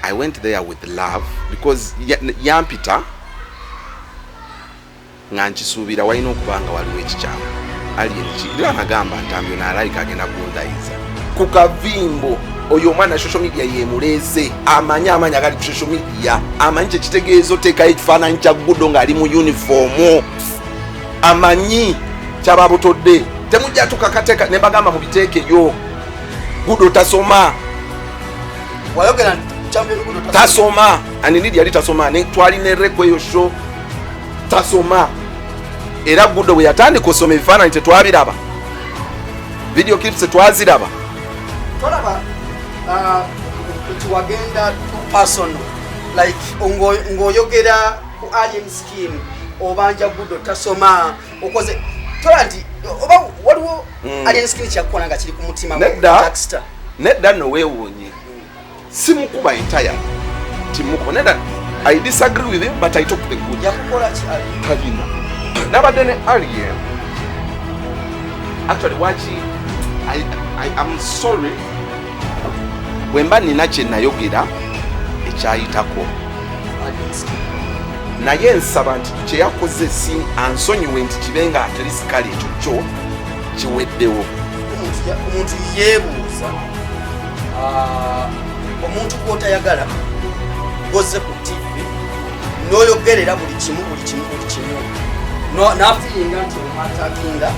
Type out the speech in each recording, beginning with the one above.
I went there with love because yampita nga nkisuubira walina okuba nga waliwo ekikyamu. Alien ki era nagamba Ntambi ono alayika agenda kundayiza ku kavimbo. Oyo omwana social media yemuleese, amanyi amaanyi agali ku social media, amanyi kyekitegeeza oteekayo ekifaananyi kya Gudo ng'ali mu uniform, amanyi kyababutodde. Temujja tukakateeka ne bagamba mubiteekeyo. Gudo tasoma. Wayogera nti Champion Gudo tasoma, and indeed yali tasoma. Ne twalina ereko eyo show tasoma, era Gudo bwe yatandika osoma ebifaananyi tetwabiraba, video clips tetwaziraba. Tolaba nti wagenda too personal, like ng'oyogera ku Alien Skin, obanja Gudo tasoma, okoze tola nti oba waliwo Alien Skin kyakukola nga kiri ku mutima gwo, Nedda. Jackster? Nedda nno, weewuunye, simukuba entire timukuba, nedda. I disagree with him, but I talk the good. Yakukola ki Alien? Talina nabadde ne Alien. Actually waki I am sorry bwe mba nina kye nayogera ekyayitako. Alien Skin. Naye nsaba nti kyeyakoze si ansonyiwe, nti kibe nga at least kale ekyo kyo kiweddewo. Omuntu yeebuuza, omuntu gw'otayagala gozze ku TV n'oyogerera buli kimu, buli kimu, buli kimu, n'afeelinga nti omwattackinga,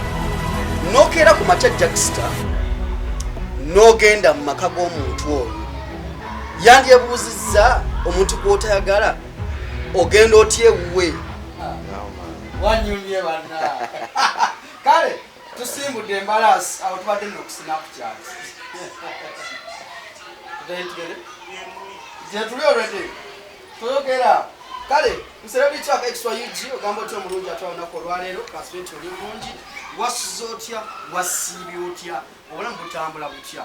n'okeera ku makya, Jackster, n'ogenda mu maka g'omuntu oyo. Yandyebuuzizza, omuntu gw'otayagala ogenda otya ewuwe? Wanyumye banna. Kale tusimbudde embalaasi awo, tubadde nno ku Snapchat. Tugende gyetuli already toyogera. Kale Celebrity Track Extra UG, ogamba otya omulungi atwala olunaku olwaleero? Kasibye nti oli bulungi. Wasuze otya? Wasiibye otya? Obulamu butambula butya?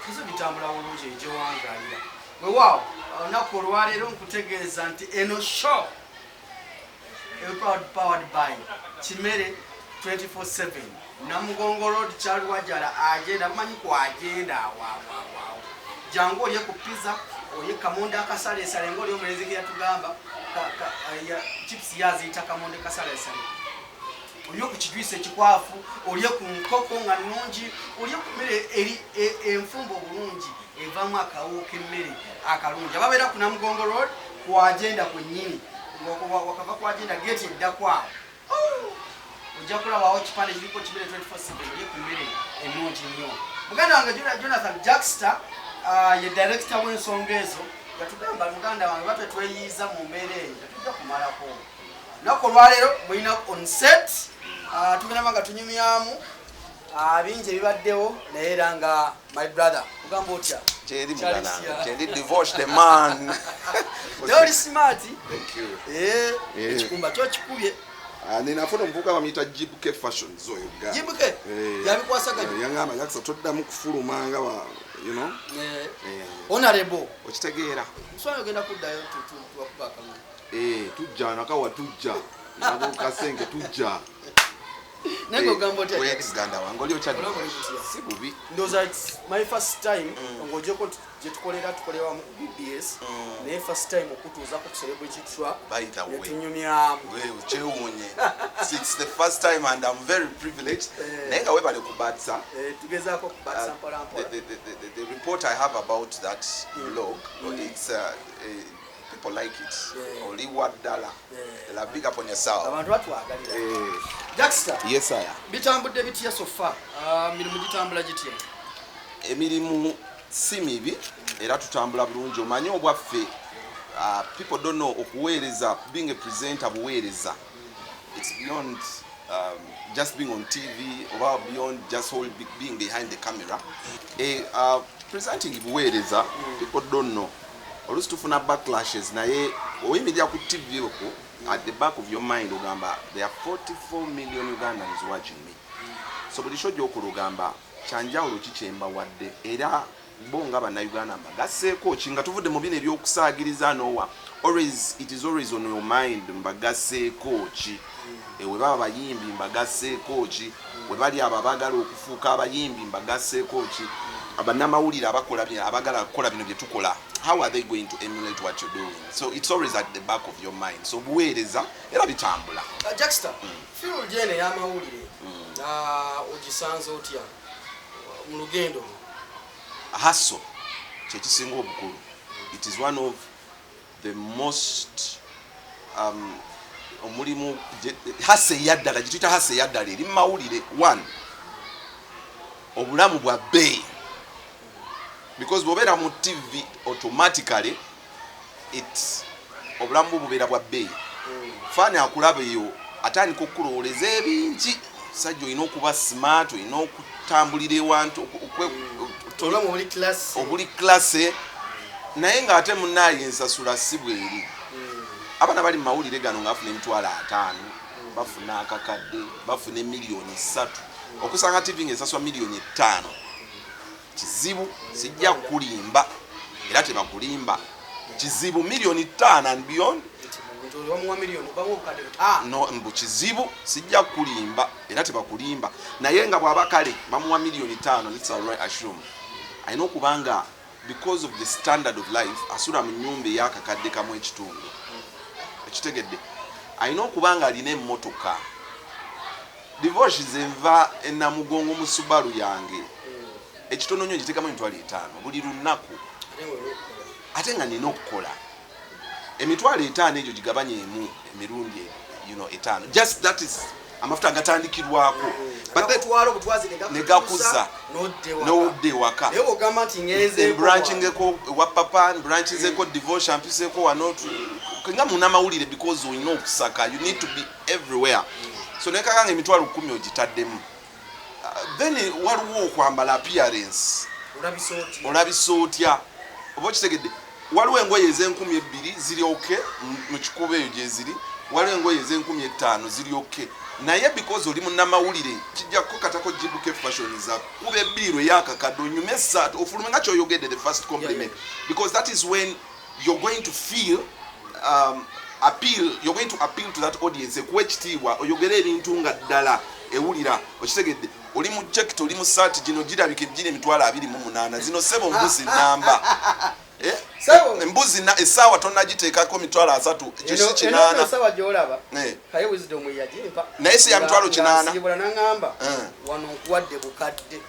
Kizo bitambula bulungi egyewangalira. Wewaawo, olunaku olwaleero nkutegeeza nti eno show powered by Kimere 24/7, Namugongo Road, Kyaliwajala agenda bamanyi ku agenda awaawaawo. Jangu olye ku pizza, olye kamonde akasalesale ngaoli omulenzi ke yatugamba chips yaziyita kamonde kasalesale. Olye ku kijwisa ekikwafu, olye ku nkoko nga nnungi, olye ku mmere eri enfumba obulungi evaamu akawo k'emmere akalungi. Ababeera ku Namugongo Road, ku agenda kwennyini, wakava ku agenda gate eddako awo ojja kulabawo ekipande kiriko Kimere 24/7. Olye ku mmere ennungi nnyo. Muganda wange Jonathan Jackster, ye director w'ensonga ezo, yatugamba, muganda wange, batwe tweyiiza mu mbeera eyo tetujja kumalako. Lunaku olwaleero mulina on set, tugenda nga tunyumyamu bingi ebibaddewo, naye era nga my brother, ogamba otya? Kyeri. Kyali Muganda kitya? Kyendi divorce the man. Naye oli smart. Thank you. Ekikumba kyo kikubye. Ah, ninafuna omuvubuka bamuyita Jibuke Fashions oyo ga. Jibuke? Eh. Yabikwasaganya? Eh, yangamba, "Yakisa, toddamu kufuluma nga wa you know." Honorable. Okitegeera. Muswanyi ogenda kuddayo tubakuba akamwe. Eh, tujja nakawa, tujja nako kasenge tujja. Naye ng'ogamba otya? Weeri muganda wange, oli otya? Olaba oli butya? Si bubi. Ndowooza it's my first time ng'ogyeko gye tukolera, tukolera wamu ku BBS, naye first time okutuuzako ku Celebrity Track By the way. netunyumyamu. Wewe kyewuunye, it's the first time and I'm very privileged. Naye nga webale kubatsa. Tugezaako kubatsa mpola mpola. The report I have about that blog, it's people like it. Oli wa ddala. La, big up on yourself. Abantu batwagalira. Jackster. Yes, sir. Bitambudde bitya so far? Mirimu gitambula gitya? Emirimu si mibi era tutambula bulungi. Omanyi obwaffe, people don't know okuweereza, being a presenter buweereza. It's beyond just being on TV oba beyond just being behind the camera. Presenting buweereza, people don't know. Oluusi tufuna backlashes, naye oyimirira ku TV okwo, at the back of your mind ogamba there are 44 million Ugandans watching me. So buli show gyokola ogamba kyanjawulo ki kyembawadde, era bo nga Bannayuganda mbagasseeko ki, nga tuvudde mu bino ebyokusaagiriza nowa. Always, it is always on your mind, mbagasseeko ki? We baba bayimbi, mbagasseeko ki? We bali abo abaagala okufuuka abayimbi, mbagasseeko ki? Abannamawulire abakola abagala kukola bino bye tukola. How are they going to emulate what you're doing? So it's always at the back of your mind. So buweereza era bitambula. Jackster, field eno ey'amawulire, ogisanze otya mu lugendo lwo? Hustle kyekisinga obukulu. It is one of the most omulimu hustle eyaddala, gituyita hustle eyaddala eri mumawulire. One, obulamu bwa bbeeyi, because bw'obeera mu TV, automatically it obulamu bwo bubeera bwa bbeeyi. Fan akulaba eyo atandika okukulowoleza ebingi. Sajja olina okuba smart, olina okutambulira ewantu obulamu obuli class. Obuli class, naye ng'ate munaaye ensasula si bweri. Abaana bali mu mawulire gano nga bafuna 500,000, bafuna akakadde, bafuna 3 million. Okusanga TV ng'esasula 5 million kizibu. Sijja kukulimba era tebakulimba, kizibu. 5 million and beyond. Nti bamuwa miliyoni, bamuwa 500,000. No, mbu kizibu. Sijja kukulimba era tebakulimba, naye nga bw'aba kale bamuwa 5 million, let's assume, alina okuba nga because of the standard of life asula mu nyumba ey'akakadde kamu ekitundu, ekitegedde, alina okuba nga alina emmotoka. Divorce zenva enamugongo mu Subaru yange ekitono nnyo ngiteekamu 50,000 buli lunaku. Ate nga olina okukola. Ate nga nina okukola. 50,000 egyo gigabanye emu emirundi 5, just that is amafuta agatandikirwako. But then Agakutwala obutwazi. Ne gakuza. Nodda ewaka. Nodda ewaka. Naye bwogamba nti ngenzeeko Branchingeko ewa papa, branchizeko divorce, mpiseeko wano nga munamawulire, because olina okusaka, you need to be everywhere. So nekakanga 100,000 ogitaddemu. Then waliwo okwambala, appearance. Olabisa otya? Olabisa otya, oba okitegedde? Waliwo engoye ez'enakumi ziri okay mu kikubo eyo gyeziri, waliwo engoye ez'enakumi 5 ziri okay, naye because oli munnamawulire kijja kukakatako jibuke fashion za kuba ebbiiro eyakakadde, onyume essaati, ofulume nga kyoyogedde, the first compliment, because that is when you're going to feel appeal, you're going to appeal to that audience ekuwa ekitiibwa, oyogere ebintu nga ddala ewulira. Okitegedde? Oli mu jacket, oli mu saati, gino girabika giri 28,000, zino sebo mbuzi namba. Eh? Sebo. Embuzi essaawa tonnagiteekako 30,000, ekyo si 8. Esawa gyolaba Eh. kaye Wisdom yagimpa. Naye si ya 800,000. Nsiibula naŋŋamba, Eh. "Wano nkuwadde bukadde."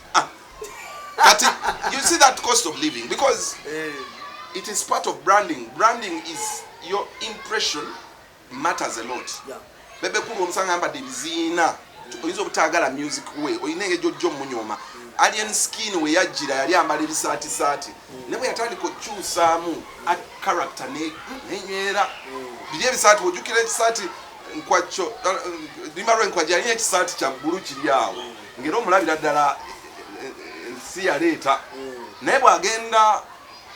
Kati you see that cost of living, because Eh. it is part of branding. Branding is your impression matters a lot. Bebe Cool omusanga ayambadde ebiziina, oyinza obutaagala music we, olina engeri gyojja omunyoma. Alien Skin we yajjira yali ambala ebisaatisaati, naye bwe yatandika okukyusaamu a character nenywera biri ebisaati. Ojjukira ekisaati nkwakyo limba lwenkwajja, yalina ekisaati kya bbulu kiri awo ngera omulabira ddala ensi yaleeta, naye bw'agenda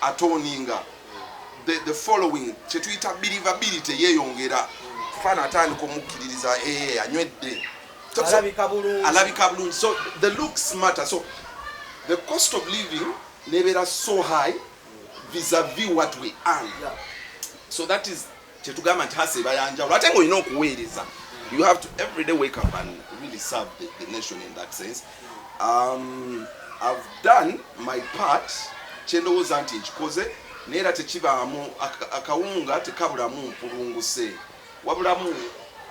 atoninga the following, kyetuyita believability, yeeyongera. Fan atandika omukkiririza, eh, anywedde. Alabika bulungi. Alabika bulungi. So the looks matter. So the cost of living nebeera so high vis-a-vis what we earn. So that is kyetugamba nti hustle eba yanjawulo, ate ngaolina okuweereza. You have to every day wake up and really serve the nation in that sense. I've done my part, kyendowooza nti nkikoze, naye era tekibaamu akawunga tekabulamu mpulunguse, wabulamu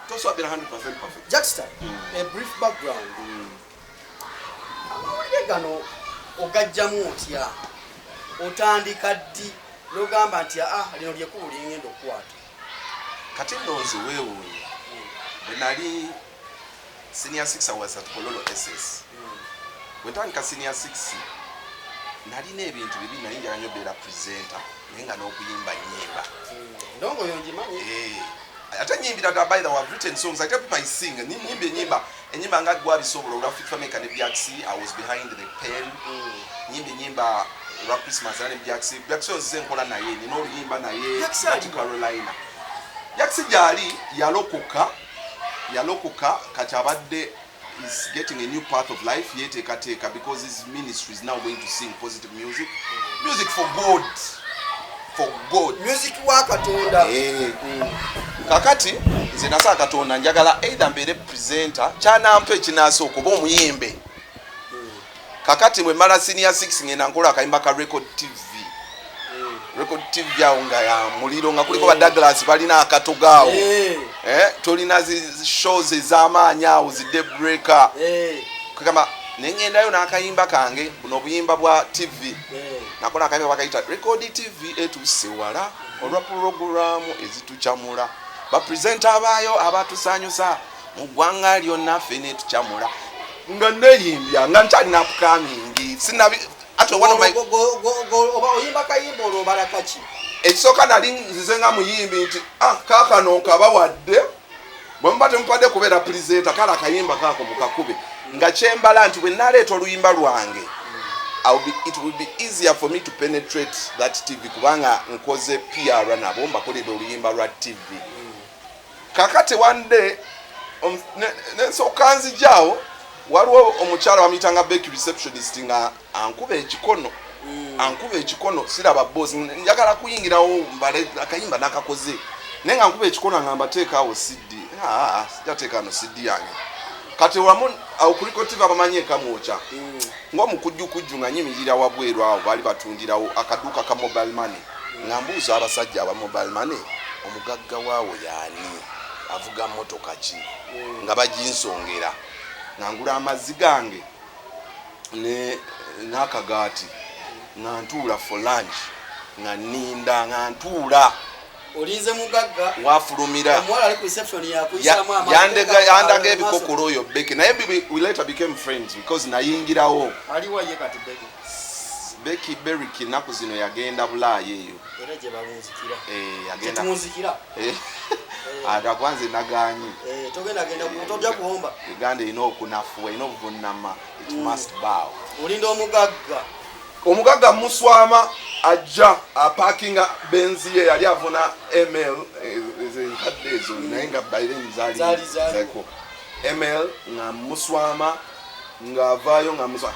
tosobola 100 perfect. Jackster, a brief background. Amawulire gano ogajjamu otya? Otandika ddi nogamba nti, "Ah, lino lyekkubo lyengenda okukwata"? Kati nno nze weewuunya, bwe nali senior 6, I was at Kololo SS. Bwe ntandika senior 6 nalina ebintu bibi, nali njagala nnyo beera presenter, naye nga n'okuyimba nyimba. Ndongo yo ngimanyi. Eh, ate nyimbira ddala. By the way, I've written songs. I tell people I sing. Nyimba enyimba nga gwabisobola olwa Fik Fameica ne Bjaxi. I was behind the pen. Nyimba enyimba olwa Christmas era ne Bjaxi. Bjaxi nzize nkola naye, nina oluyimba naye. Bjaxi ali Nati Carolina. Bjaxi gyali yalokoka, yalokoka, kati abadde is getting a new path of life, yeteekateeka because his ministry is now going to sing positive music, music for God, for God. Music wa Katonda. Eh. Kakati nze nasaba Katonda, njagala either mbeere presenter, kyanampa ekinasooka, oba omuyimbe. Kakati bwe mala senior 6 ngenda nkola akayimba ka Record TV. Record TV awo nga ya muliro, nga kuliko ba Douglas balina akatogo awo. Tolina zi shows ez'amaanyi awo, zi daybreaker. Kugamba nengendayo n'akayimba kange, buno obuyimba bwa TV. Nakola akayimba bakayita Record TV etuuse wala olwa pulogulaamu ezitukyamula, bapresenta abaayo abatusanyusa mu ggwanga lyonna, ffe netukyamula. Nga neyimbya nga nkyalina upcoming, sinabi actually one of my Oba oyimba kayimba olwo obala kaki? Ekisooka nali nzize nga muyimbi nti, ah, kaakano nkabawadde, bwe muba temupadde kubeera presenter, kale akayimba kaako mukakube. Nga kyembala nti bwe naleeta oluyimba lwange, it will be easier for me to penetrate that TV, kubanga nkoze PR nabo, mbakoledde oluyimba lwa TV. Kakati one day nensooka nzijaawo, waliwo omukyala bamuyitanga Becky, receptionist, nga ankuba ekikono, ankuba ekikono, siraba boss, njagala kuyingirawo mbale akayimba nakakoze, naye nga nkuba ekikono nga mbateekaawo CD. Ah, sijja no CD yange. Kati wamu awo kuliko TV abamanyi ekamwokya ng'omukujjukujju, nga nyimirira wabweru awo, baali batundirawo akaduuka ka mobile money, nga mbuuza abasajja aba mobile money, omugagga waawo yaani, avuga motoka ki? Nga baginsongera, nga ngula amazzi gange n'akagaati, nga ntuula for lunch, nga nninda, nga ntuula. Olinze mugagga. Wafulumira. Omuwala ali ku reception yakuyisamu. Yandaga ebikokolo oyo Becky, naye we later became friends because nayingirawo. Aliwa ye kati Becky? Becky Berrick ennaku zino yagenda Bulaaya eyo. Era gye bamunzikira. Yagenda. Gyetumunzikira. Ate kwanze naganye. Togenda genda, tojja kuwomba. Uganda erina okunafuwa, erina obuvunama, it must bow. Olinda omugagga. Omugagga muswama, ajja apakinga Benzi ye, yali avuna ML, ezo enkadde ezo, naye nga by then zaali Zaali. zaliko ML. Nga muswama ng'avaayo, nga muswama,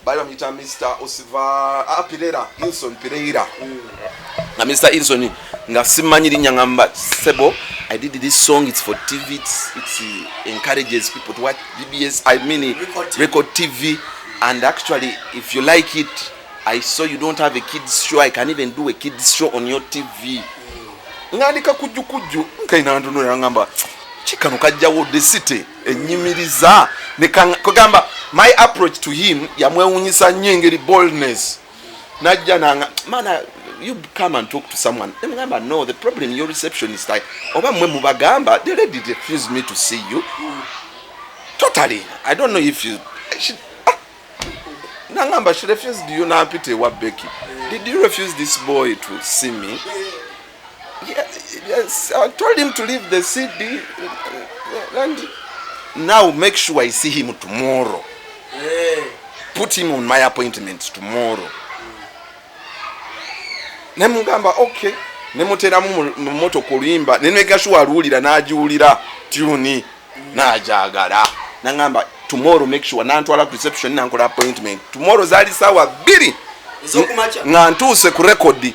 baali bamuyita Mr Osiva, ah, Pirera, Ilson Pireira. Nga Mr Ilson, nga simanyi linnya, ngamba, "Sebo, I did this song, it's for TV, it's encourages people to watch BBS, I mean Record TV. Record TV, and actually if you like it, I saw you don't have a kids show, I can even do a kids show on your TV." Ngandika kujjukujju nkaina ntunulira, ngamba kikano kajjawo the city enyimiriza. Kugamba my approach to him yamwewunyisa nnyo, engeri boldness. Najja nanga, "Mana, you come and talk to someone." Nemugamba, "No, the problem, your receptionist, oba mmwe mubagamba, the lady refused me to see you totally. I don't know if you she, ah." Nangamba, "She refused you?" Nampita ewa Becky, "Did you refuse this boy to see me?" "Yeah, yes, I told him to leave the CD, and now make sure I see him tomorrow. Put him on my appointment tomorrow." Nemugamba, "Okay." Nemuteramu mu motoka oluyimba, nemeka sure aluwulira, n'agiwulira tune, n'ajagala. Nangamba, "Tomorrow, make sure." Nantwala ku reception, nankola appointment tomorrow, zaali saawa 2 Ez'okumakya. Nga ntuuse ku Record,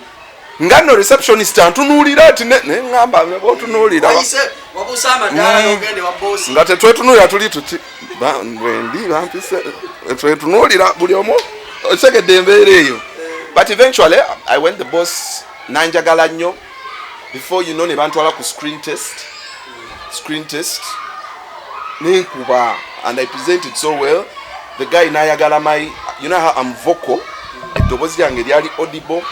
nga nno receptionist antunuulira ati neŋŋamba, "Otunuulira." Wayise wabuusa amadaala n'ogende wa boss. Nga tetwetunuulira, tuli tuti bwendi bampise, twetunuulira buli omu, otegedde embeera eyo. But eventually I went, the boss nanjagala nnyo. Before you know, ne bantwala ku screen test. Screen test nenkuba, and I presented so well, the guy nayagala my, you know how I'm vocal, eddoboozi lyange lyali audible,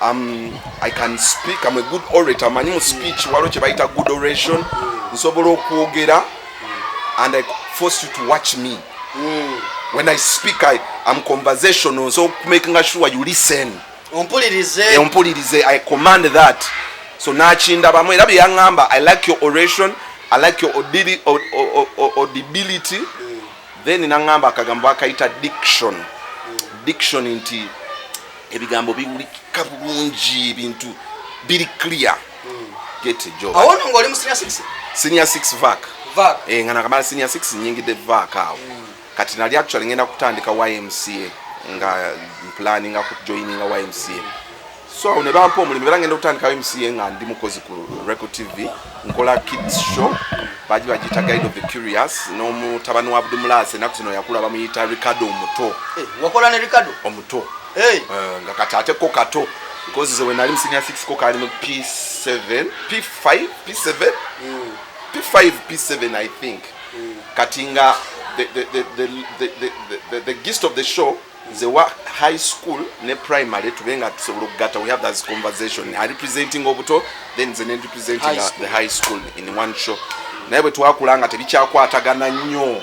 I can speak, I'm a good orator. Manyi mu speech waliwo kye bayita good oration, nsobola okwogera and I force you to watch me. When I speak, I'm conversational, so making sure you listen. Ompulirize. Ompulirize, I command that. So nakindabamu, era bye yaŋŋamba, "I like your oration, I like your audibility." Then naŋŋamba akagambo akayita diction. Diction nti ebigambo biwulikika bulungi, ebintu biri clear, get a job. Awo nno ng'oli mu senior 6? Senior 6 vac. Vac. Eh, nga nakamala senior 6, nyingidde vac awo. Kati nali actually ngenda kutandika YMCA, nga planninga ku joininga YMCA. So awo ne bampa omulimu, era ngenda kutandika YMCA nga ndi mukozi ku Record TV, nkola kids show, baji bagiyita Guide of the Curious, n'omutabani wa Abdumulasi, ennaku zino yakula, bamuyita Ricardo omuto. Wakola ne Ricardo? Omuto. Hey. Nga kati ate ko kato. Because nze we nali mu senior 6, ko kaali mu P7, P5, P7, P5, P7, I think. Kati nga the gist of the show, nze wa high school ne primary tube nga tusobola okugatta. We have that conversation, ali presenting obuto, then nze ne representing High school. The high school in one show. Naye bwe twakula nga tebikyakwatagana nnyo,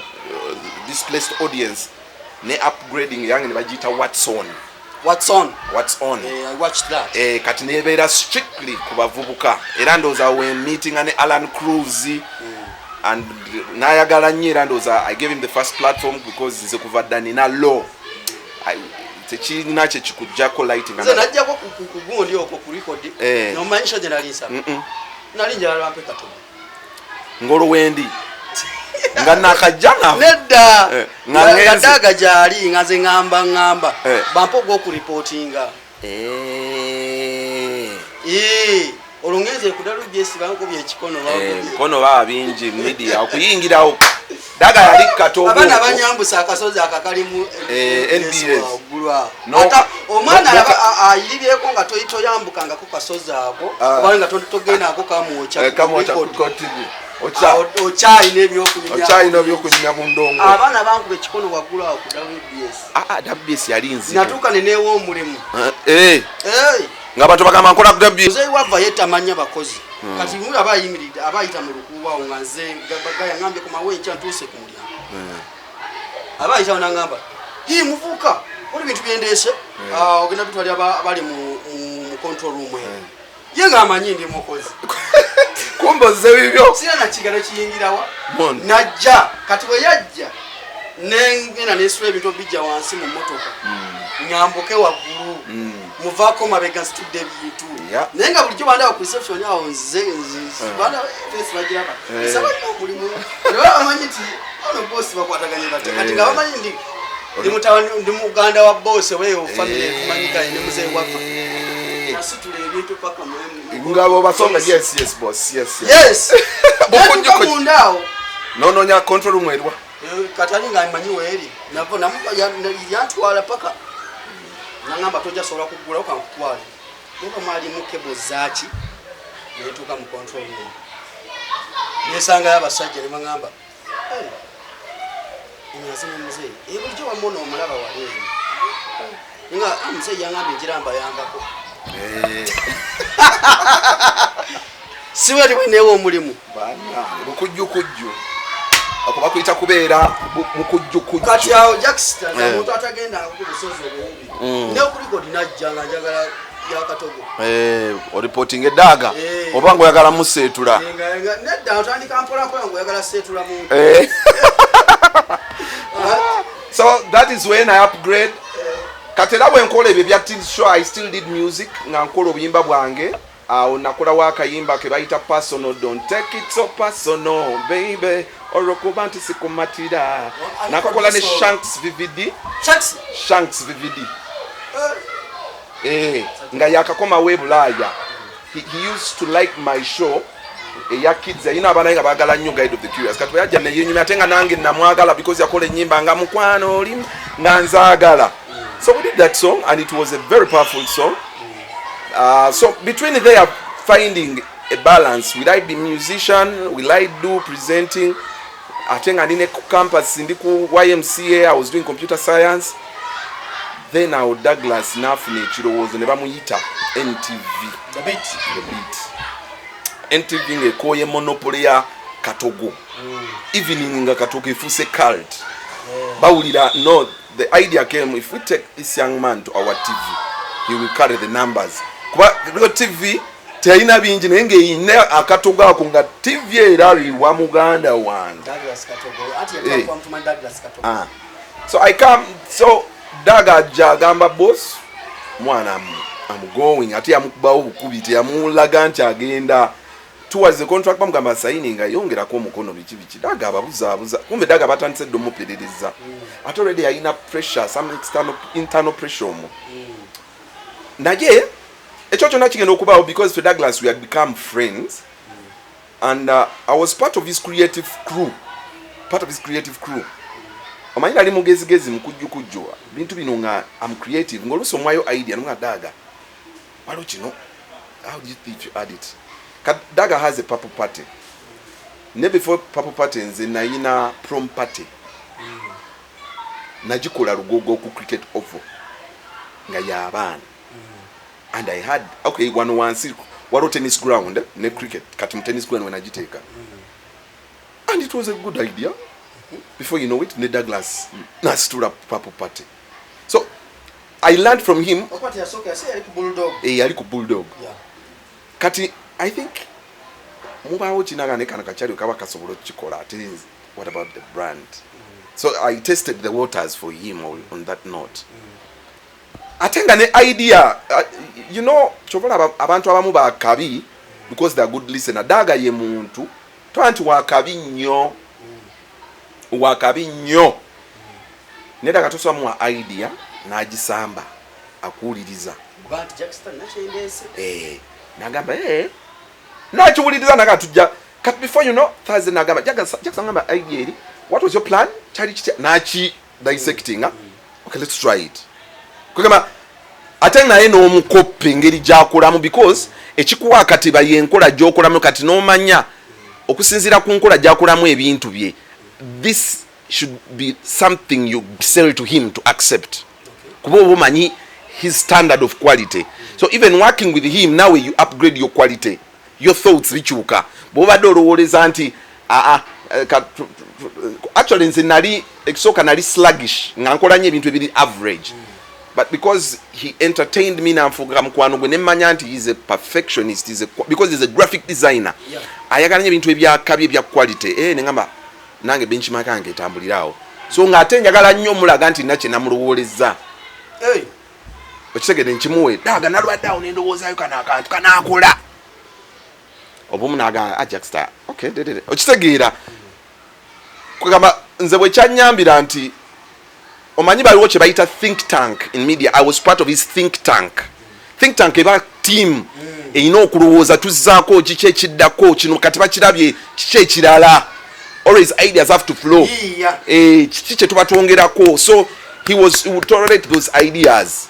displaced audience ne upgrading yange ne bagiyita What's On. What's On. What's On. Eh, I watched that. Eh, kati nebeera strictly ku bavubuka, era ndowooza we meetinga ne Alan Cruz and nayagala nnyo, era ndowooza I gave him the first platform because nze kuva dda nina law. Tekirina kye kikugjako lighting. Nze najjako ku gundi okwo ku record. Eh. Nomanyisha gye nali nsaba. Nali njagala bampe katono. Ngolo wendi nga nakajja nga Nedda. Eh, nga ngenze. Nga Daaga gyali, nga nze ŋŋamba Eh. bampe ogw'okuripootinga. Eh. Eh, olwo ngenze ku WBS, bankubye ekikono, Eh, bankubye. Mikono baba bingi media okuyingirawo. Daga yali katogo. Abaana banyambusa akasozi akakalimu. Eh, NBS. Waggulu awo. No. Ata omwana No, ayiribyeko nga toyambukangako kasozi ako, Ah. oba nga togendako kamwokya. Eh, kamwokya ku ku record. TV. Awo okyalina ebyokunyumya. Okyalina ebyokunyumya mu ndongo. Abaana bankuba ekikono waggulu awo ku WBS. Ah, ah, WBS yali nzibu. Natuuka ne neewa omulimu. Eh, Hey! ng'abantu bagamba nkola ku WBS. Muzeeyi wava ye tamanya bakozi. Kati muli aba ayimiridde, aba ayita mu lukuubo awo, nga nze gaya ngambye komawo enkya, ntuuse ku mulyango, aba ayitawo nangamba, "Hi muvuka, oli bintu byendeese. Ah, ogenda bitwalira abali mu control room eno." Ye ng'amanyi ndi mukozi. Kumbe ozze bibyo. Sira nakigalo kiyingirawa. Mondo. Najja, kati bwe yajja nengenda nesula ebintu obijja wansi mu motoka, nyambuke waggulu, muvaako mabega nsitudde ebintu. Naye nga bulijjo bandaba ku reception awo, nze banda face bagiraba. Nsaba nina omulimu, ne baba bamanyi nti ono bosi bakwataganye batya. Kati nga bamanyi ndi mutabani, ndi muganda wa bosi, oba eyo family etumanyikanye ne muzeeyi waffe. Nasitula ebintu paka Nga bw'obasonga, "Yes, boss, yes." Yes. Bukujjuko. Natuuka munda awo. Nonoonya control room erwa? Eh, katali nga manyi weeri navo yantwala paka nangamba, "Tojja sobola kuggulawo, kankutwale." Neba mwalimu kebo zaaki, netuuka mu control room, nesangayo abasajja ne baŋamba, "Hey, ono yazina muzeeyi. Eh, bulijjo wamma ono omulaba wali eno." Nga, "Ah, muzeeyi yaŋambye ngira mbayambako." Siweri bweneewa omulimu. Bannange, bukujjukujju ako bakuyita kubeera mukujjukujju. Kati awo Jackster, Eh. omuntu atagendangako ku busozi obuwubi, ne ku record najja nga njagala yakatogo. Eh, oripotinga eddaaga. Eh. Oba ngaoyagala museetula. Eh, nedda, otandika mpolampola ngaoyagala seetula muntu. Eh. So that is when I upgrade. Kati era bwe nkola ebyo ebya teen show, I still did music, nga nkola obuyimba bwange. Awo nakolawo akayimba ke bayita "Personal". Don't take it so personal, baby, olwokuba nti sikumatira. Nakakola ne Shanks VVD. Shanks. Shanks VVD. Eh, nga yakakomawo e Bulaaya. He used to like my show eya kids, yalina abaana nga baagala nnyo Guide of the Curious. Kati bwe yajja neyenyumya, ate nga nange namwagala because yakola ennyimba nga mukwano oli nga nzaagala. So we did that song and it was a very powerful song. So between there, finding a balance, will I be musician, will I do presenting, ate nga ndi ne ku campus, ndi ku YMCA, I was doing computer science. Then awo Douglas n'afuna ekirowoozo ne bamuyita NTV. The Beat. The Beat. NTV ng'ekooye monopoly ya katogo evening, nga katogo efuuse cult. Bawulira no, the idea came, if we take this young man to our TV, he will carry the numbers, kuba Real TV teyalina bingi, naye ng'eyina akatogo ako, nga TV era liwa muganda wange. Douglas Katogo anti Eh. yatwakuba mutumanyi Douglas Katogo. Ah. So I come, so Daga ajja agamba boss, "Mwana, I'm going." Ate yamukubawo bukubi, teyamulaga nti agenda towards the contract. Bamugamba sayini, nga yongerako omukono, biki biki. Daga ababuzaabuza, kumbe Daga batandise dde omuperereza, ate already yalina pressure, some external, internal pressure omwo. Naye ekyo kyonna kigenda okubaawo because for Douglas we had become friends and I was part of his creative crew, part of his creative crew. Omanyi nali mugezigezi, mukujjukujju bintu bino, nga am creative, ngaoluusi omwayo idea nomwa, "Daaga, Waliwo kino, how do you think you add it? Daga has a Purple Party, ne before Purple Party nze nayina prom party. Nagikola Lugogo ku cricket oval nga yabaana, and I had, okay, wano wansi waliwo tennis ground ne cricket. Kati mu tennis ground wenagiteeka, and it was a good idea. Before you know it, ne Douglas nasitula Purple Party. So I learned from him. Okwati yasooka yasi yali ku Bulldog. Eh, yali ku Bulldog. Kati I think mubaawo kinaga ne kano kakyali kaba kasobola okukikola. Ate what about the brand? So I tested the waters for him on that note. Ate nga ne idea, kyova olaba abantu abamu bakabi because they are good listener. Daga ye muntu toba nti wakabi nnyo, wakabi nnyo, naye daga tosobola muwa idea n'agisamba, akuwuliriza. Buga nti Jackson nakyendeese. Eh, nagamba, eh, nakiwuliriza, naga tujja kati. Before you know, Thursday nagamba Jackson, ngamba idea eri, what was your plan? Kyali kitya? Naki dissecting. Okay, let's try it. Kugamba ate naye n'omukoppa engeri gyakolamu, because ekikuwa akatiba yenkola gyokolamu. Kati n'omanya okusinziira ku nkola gyakolamu ebintu bye, this should be something you sell to him to accept, kuba oba omanyi his standard of quality. So even working with him, nawe you upgrade your quality, your thoughts bikyuka. Bwobadde olowooleza nti aa actually nze nali ekisooka nali sluggish, nga nkola nnyo ebintu ebiri average, but because he entertained me, nanfuuka mukwano gwe, nemmanya nti he's a perfectionist, because he's a graphic designer. Ayagala nnyo ebintu ebyakabi, ebya quality. Eh, neŋamba nange benchmark yange etambulirawo. So ng'ate njagala nnyo omulaga nti nna kye namulowoolezza. Hey. Okitegede, nkimuwe daga nalwadde awo nendowoozayo kano akantu kanakola obumu, naga ah, Jackster, okay, dedede. Okitegeera, kugamba nze bwe kyanyambira nti omanyi baliwo kye bayita think tank in media. I was part of his think tank. Think tank eba team erina okulowooza, tuzzaako kiki ekiddako, kino kati bakirabye, kiki ekirala? Always ideas have to flow. Yiiya. Eh, kiki kye tuba twongerako? So he would tolerate those ideas,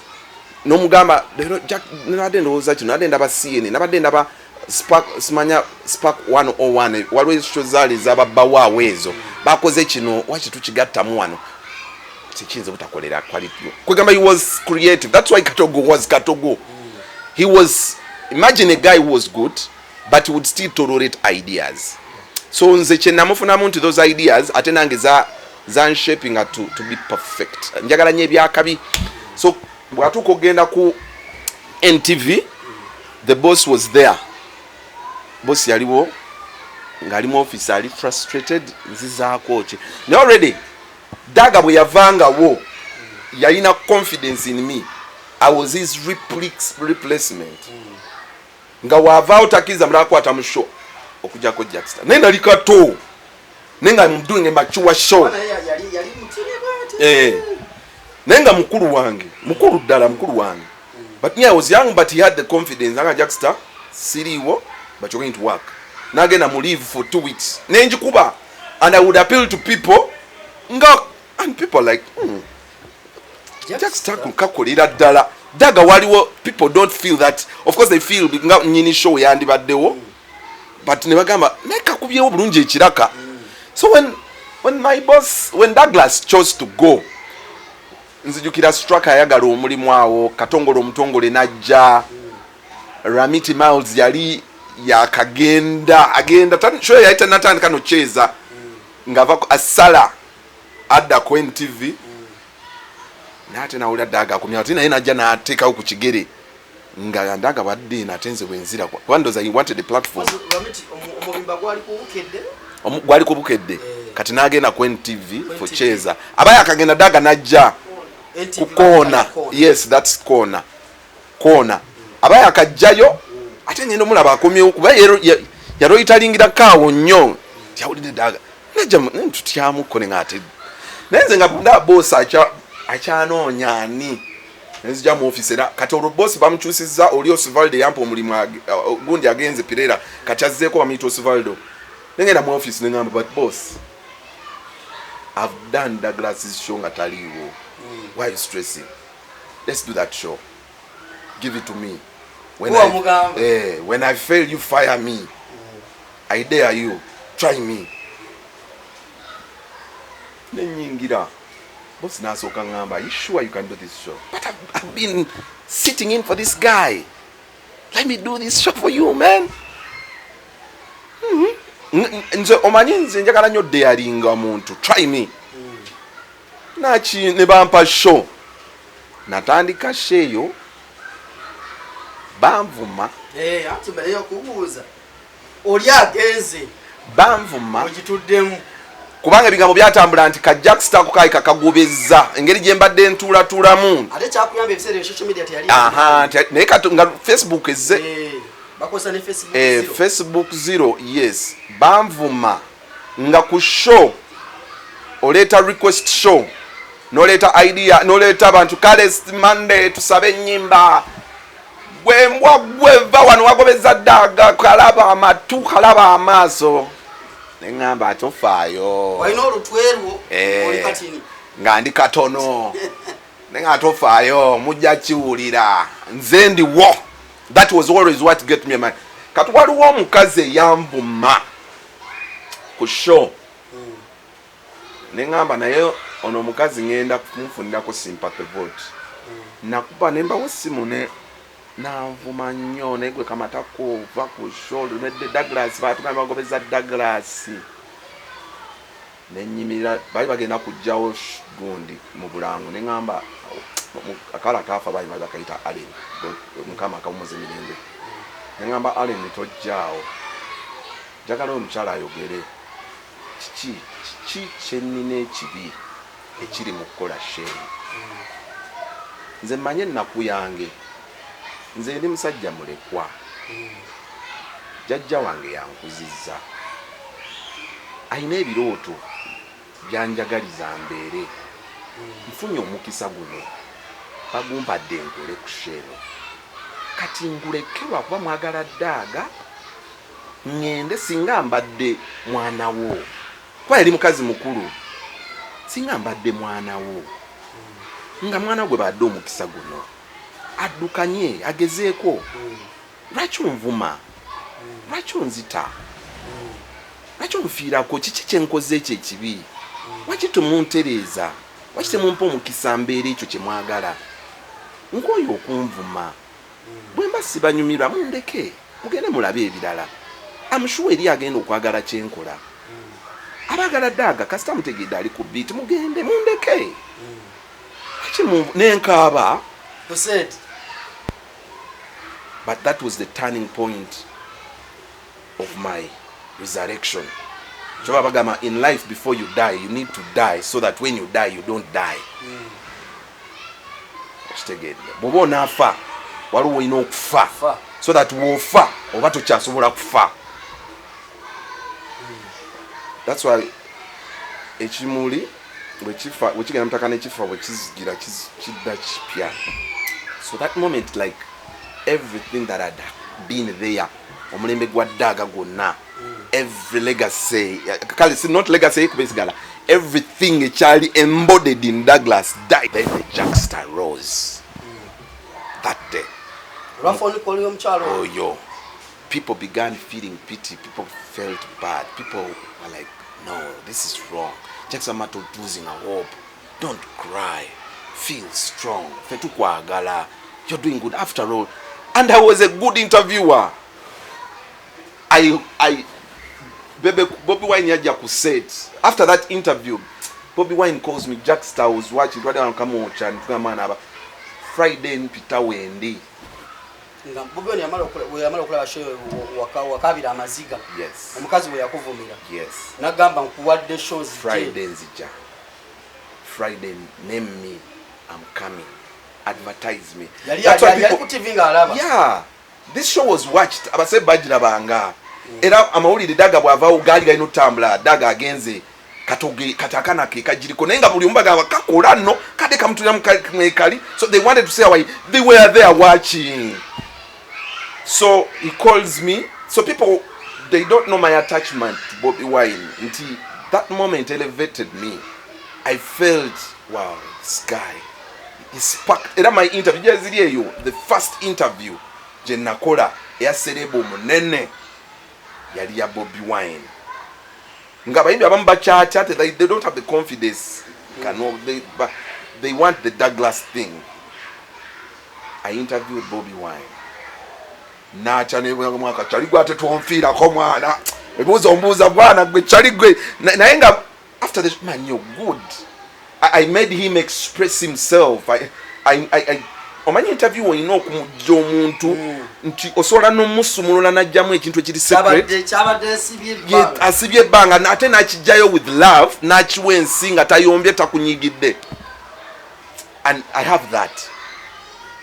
nomugamba leero Jack, nabadde ndowooza kino, nabadde ndaba CNN, nabadde ndaba Spark, simanya Spark 101, waliwo ekyo zaali ezababawaawo ezo bakoze kino, waki tukigattamu wano, tekiyinza obutakolera quality. Kwegamba he was creative. That's why Katogo was Katogo. He was, imagine a guy who was good but he would still tolerate ideas. So nze kye namufunamu nti those ideas ate nange za zanshaping to be perfect. Njagala nnyo ebyakabi. So bw'atuuka okugenda ku NTV, the boss was there. Boss yaliwo ng'ali mu office, ali frustrated, nzizaako ki? Naye already Daga bwe yavangawo yalina confidence in me. I was his replacement, nga waavaawo takkiriza mulala kukwata mu show okujjako Jackster. Naye nali kato, naye nga I'm doing a mature show. Naye yali mutini bwati. Eh. Naye nga mukulu wange, mukulu ddala, mukulu wange, but me, I was young, but he had the confidence anga Jackster siriiwo, but you're going to work. Nagenda mu leave for 2 weeks, nenjikuba, and I would appeal to people nga, and people like, Jackster kakolera ddala daga. Waliwo people don't feel that. Of course they feel nga nyini show yandibaddewo, but ne bagamba naye kakubyewo bulungi ekiraka. So when my boss, when Douglas chose to go, nzijukira Straka ayagala omulimu awo, Katongole omutongole najja, Ramiti Miles yali yakagenda agenda show yali tanatandika nokyeza ng'ava asala adda ku NTV, naate nawulira Daga akomya ate naye najja n'ateekawo ku kigere nga Ndaga bwadde eno, ate nze bwenzira kuba ndowooza he wanted a platform. Ramiti omubimba gwali kubukedde. Gwali kubukedde. Eh. Kati n'agenda ku NTV for NTV. Cheza abaye akagenda Daga najja NTV. Ku corner. Corner. Yes, that's corner, corner. Abaye akajjayo ate ngenda omulaba akomyewo kuba yaloyitalingira kaawo nnyo, tyawulidde Daga najja tutyamuko ne nga ate naye nze nga nda boss akyanoonya ani, nenzija mu office. Era kati olwo boss bamukyusizza oli Osvaldo yampa omulimu, gundi agenze Pirera, kati azzeeko bamuyita Osvaldo. Nengenda mu office nengamba, "But boss, I've done Douglas's show nga taliiwo. Why are you stressing? Let's do that show. Give it to me." When I fail, you fire me. I dare you, try me. Nenyingira, boss nasooka ngamba, "You sure you can do this show?" But I've been sitting in for this guy. Let me do this show for you, man. Nze omanyi, nze njagala nnyo daringa omuntu. Try me. Naki ne bampa show, natandika show eyo, banvuma. Eh, anti mbere okubuuza, oli agenze. Banvuma. Ogituddemu. Kubanga ebigambo byatambula nti kajacksta ako kaali kakagobezza engeri gye mbadde ntuulatuulamu. Ate kyakuyamba, ebiseera ebyo social media teyali. Aha, naye kati nga Facebook ezze. Eh, bakozesa ne Facebook. Eh, zero. Facebook zero, yes. Banvuma nga ku show oleeta request show, noleeta idea, noleeta abantu, kale Monday tusabe ennyimba, gwe mbwa gwe va wano, wagobeza ddaga, kalaba amatu, kalaba amaaso. Neŋŋamba, tofaayo. Walina olutwe lwo. Eh. Oli katini. Nga ndi katono, naye nga tofaayo, mujja kiwulira, nze ndiwo. That was always what get me, man. Kati waliwo omukazi eyanvuma ku show, neŋŋamba, naye ono omukazi ŋŋenda kumufunirako sympathy vote. Nakuba nembawo simu ne nanvuma nnyo, naye gwe kamatako ova ku show, lunedde Douglas, batugamba bagobeza Douglas. Nenyimirira, bali bagenda kugjawo gundi mu bulango, neŋŋamba akawala kaafa, bali bali bakayita Allen, Mukama akawumuza emirembe. Neŋŋamba, "Allen, tojjaawo, njagala oyo omukyala ayogere kiki, kiki kyenina ekibi ekiri mu kukola show eno. Nze mmanye ennaku yange, nze ndi musajja mulekwa, jjajja wange yankuzizza, alina ebirooto byanjagaliza mbeere. Nfunye omukisa guno, bagumpadde nkole ku show eno, kati nguleke lwakuba mwagala ddaaga ŋŋende? Singa mbadde mwana wo, kuba yali mukazi mukulu, singa mbadde mwana wo, nga mwana gwe badde omukisa guno addukanye agezeeko, lwaki onvuma? Lwaki onzita? Lwaki onfiirako? Kiki kyenkoze ekyo ekibi? Lwaki temuntereeza? Lwaki temumpa omukisa mbeera ekyo kyemwagala? Nkooyo okunvuma. Bwe mba sibanyumirwa, mundeke mugende mulabe ebirala. Amushuwa eri agenda okwagala kyenkola. Abaagala daaga, kasita mutegedde ali ku beat, mugende mundeke. Lwaki nenkaaba?" Ku set. But that was the turning point of my resurrection. Kyova bagamba, in life, before you die, you need to die so that when you die, you don't die. Okitegeedde? Bw'oba onaafa, waliwo olina okufa Fa. so that bw'ofa oba tokyasobola kufa. That's why ekimuli bwekifa, bwekigenda mutaka nekifa, bwekizigira kidda kipya. So that moment, like, everything that had been there, omulembe gwa ddaaga gwonna, every legacy, kale si not legacy kuba esigala, everything ekyali embodied in Douglas died. Then the Jackster rose that day. Olwa phone call y'omukyalo oyo. Oyo, people began feeling pity. People felt bad. People were like, "No, this is wrong. Jackson Mato losing a hope. Don't cry, feel strong. Fe tukwagala, you're doing good after all." And I was a good interviewer. I Bebe, Bobby Wine yajja ku set. After that interview, Bobby Wine calls me, "Jackstar was watching." Twali wano Kamwokya, nitugamba mwana aba Friday mpita wendi. Nga Bobi Wine bwe yamala okulaba show, wakabira amaziga. Yes. Omukazi bwe yakuvumira. Yes. Nagamba, "Nkuwadde shows." Friday nzija. Friday, name me, I'm coming, advertise me. Yali yali ku TV ng'alaba. Yeah, this show was watched. Abase bagirabanga, era amawulire daga bwavaawo gaali galina otutambula. Daga agenze katoge, kati akaana ke kagiriko, naye nga buli omu bagamba kakola nno kade kamutulira mwekali. So they wanted to say why they were there watching. So he calls me. So people, they don't know my attachment to Bobby Wine nti that moment elevated me. I felt, wow, this guy, he sparked. Era my interview gyeziri eyo, the first interview, Gye nakola eya celeb omunene yali ya Bobi Wine, nga abayimbi abamu bakyatya, they don't have the confidence. But they want the Douglas thing. I interviewed Bobi Wine, natya nebwaka kyali gwe ate tonfiirako mwana, ebuuza ombuuza bwana gwe kyali gwe. Naye nga after the man, you're good. I made him express himself. I omanyi interview olina okumujja omuntu nti osobola n'omusumulula n'ajjamu ekintu ekiri secret. Kyabadde nsibye. Asibye ebbanga, ate n'akijjayo with love, n'akiwa ensi nga tayombye, takunyigidde. And I have that,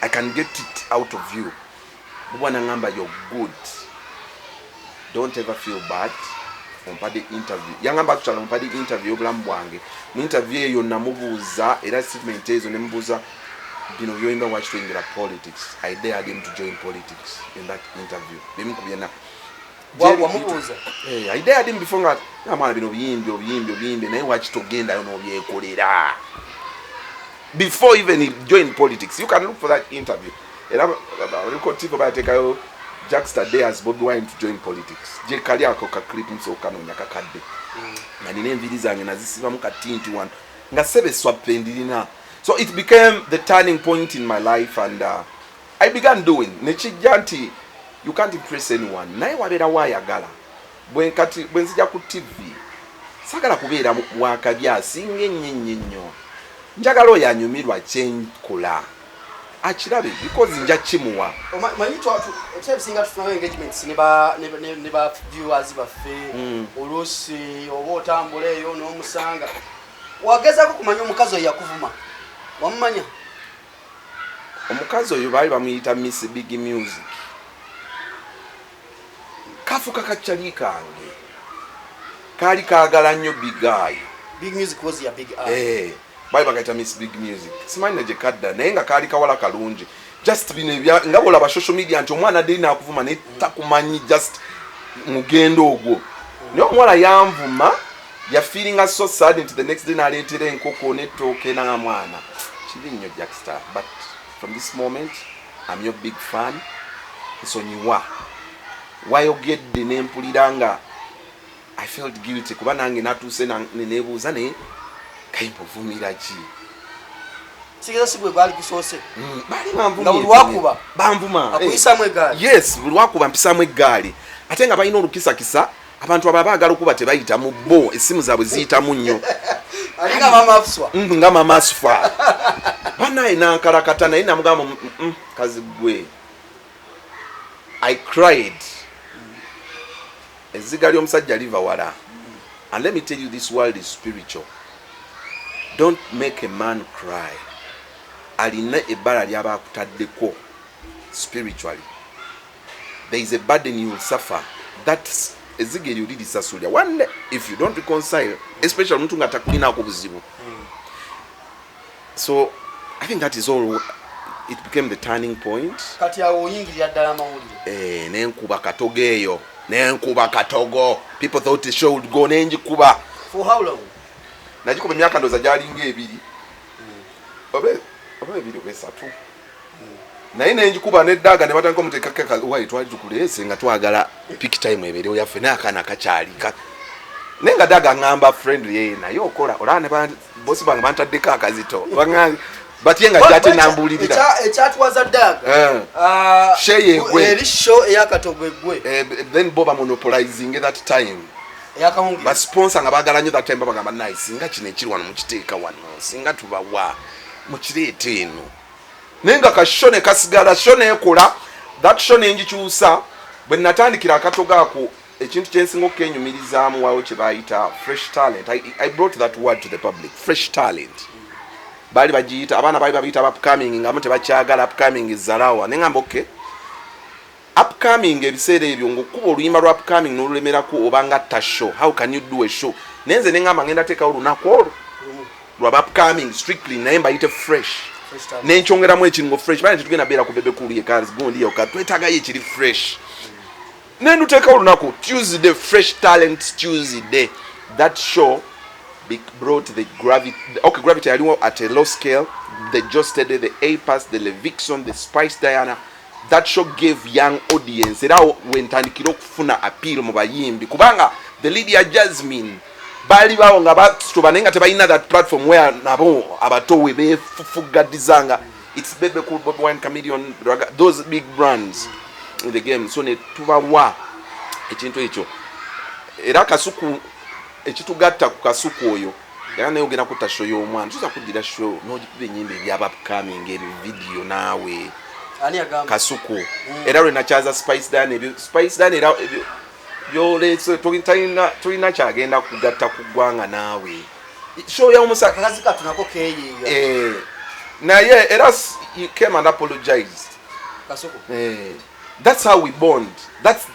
I can get it out of you. Bubwa nangamba, "You're good, don't ever feel bad." Ompadde interview, yangamba actually ompadde interview y'obulamu bwange. Mu interview eyo namubuuza era statement ezo, nemubuuza bino byoyimba, lwaki toyingira politics? I dared him to join politics in that interview. Bimu ku byena Wamubuuza? Eh, I dared him before nga nga mwana, bino biyimbi obiyimbi obiyimbi, naye lwaki togendayo n'obyekolera before even he joined politics? You can look for that interview. Era aliko TV bateekayo "Jaxta dares Bobi Wine to join politics". Gye kali ako ka clip, nsooka noonya kakadde nga nina enviiri zange nazisibamu katinti wano nga sebeswappe ndirina. So it became the turning point in my life and I began doing nekijja nti you can't impress anyone, naye wabeerawo ayagala. Bwe kati bwe nzija ku TV, saagala kubeera wakabi asinga ennyo ennyo ennyo. Njagala oyo anyumirwa kyenkola akirabe, because nja kimuwa. Manyi ebiseera ebisinga tufunayo engagements ne ba viewers baffe. Oluusi oba otambula eyo n'omusanga, wagezaako kumanya omukazi oyo yakuvuma, wamumanya? Omukazi oyo baali bamuyita Miss Big Music. Kafuka kakyali kange, kaali kaagala nnyo Big Eye. Big Music was ya Big Eye. Eh, baali bakayita Miss Big Music, simanyi ne gye kadda, naye nga kaali kawala kalungi. Just bino nga bwolaba social media nti omwana adde nakuvuma naye takumanyi, just mugendo ogwo. Naye omuwala yanvuma, yafeelinga so sad nti the next day naleetera enkoko n'ettooke nanga, "Mwana, kibi nnyo Jackstar, but from this moment I'm your big fan. Nsonyiwa, wayogedde nempulira nga I felt guilty, kuba nange natuuse neneebuuza, naye kayimba ovumira ki?" Sigeza si gwe gwali gusoose. Baali banvumye. Nga buli lwakuba? Banvuma, eh. Akuyisamu eggaali? Yes, buli lwakuba mpisaamu eggaali. Ate nga balina olukisakisa, abantu abo abaagala okuba tebayita mu bo, essimu zaabwe ziyitamu nnyo. Alinga Mama Afuswa. Nga Mama Asufa banaye nankalakata, naye namugamba, kazi gwe." I cried. Ezziga ly'omusajja liva wala. And let me tell you, this world is spiritual. Don't make a man cry. Alina ebbala lyaba akutaddeko spiritually. There is a burden you will suffer. That ezziga eryo lirisasulya one day if you don't reconcile, especially omuntu nga takulinaako buzibu. So I think that is all. It became the turning point. Kati awo oyingirira ddala amawulire? Eh, nenkuba katogo eyo, nenkuba katogo. People thought the show would go, nenjikuba. For how long? Nagikuba emyaka ndowooza gyalinga 2 oba 2 oba 3, naye nenjikuba neddaaga ne batandika omuteekako wayi. Twali tukuleese nga twagala peak time ebeerewo yaffe, naye akaana kakyalika, naye nga daaga ŋŋamba friendly ye, naye okola olaba ne bosi bange bantaddeko akazito. But ye nga gyate nambuulirira. Ekyatwaza daaga Eh. Show yegwe. Eri show eyakatogo egwe. Eh, then bo bamonopolizing that time. Eyakawungi. Basponsor nga baagala nnyo that time, babagamba, "Nice, singa kino ekiri wano mukiteeka wano, singa tubawa mukireeta eno." Naye nga ka show ne kasigala, show neekola, that show nengikyusa. Bwe natandikira akatogo ako, ekintu kyensinga okukenyumirizaamu, wawo kye bayita fresh talent. I brought that word to the public, fresh talent. Baali bagiyita, abaana baali babiyita upcoming, ngamu tebakyagala upcoming zalawa. Neŋamba, okay, upcoming ebiseera ebyo ngaokuba oluyimba lwa upcoming n'olulemerako obanga ta show, how can you do a show? Naye nze neŋamba ngenda teekawo olunaku olwo lwaba upcoming strictly, naye mbayite fresh. Fresh talent. Nenkyongeramu ekiringo fresh, bane tetugenda beera ku Bebe Cool yekka, gundi yokka, twetaagayo ekiri fresh. Nenduteekawo olunaku Tuesday, Fresh Talent Tuesday. That show brought the gravity. Okay, gravity yaliwo at a low scale. The Jostede, the Apas, the Levixone, the Spice Diana. That show gave young audience, era wentandikira okufuna appeal mu bayimbi, kubanga the Lydia Jasmine baali bawo nga basituba, naye nga tebalina that platform where nabo abato we befufugadizanga. It's Bebe Cool, Bobi Wine, Chameleon, those big brands in the game. So ne tubawa ekintu ekyo. Era Kasuku, ekitugatta ku Kasuku oyo, era naye ogenda kutta show y'omwana, tuza kuddira show n'ogikuba enyimba ebyaba upcoming, ebyo video naawe. Ani agamba? Kasuku. Era lwe nakyaza Spice Dan, ebyo Spice Dan era ebyo byolese, tolina kyagenda kugatta ku ggwanga naawe show y'omusa. Akakazi katu nako keeyiiya. Eh, naye era he came and apologized. Kasuku. Eh, that's how we bond, that's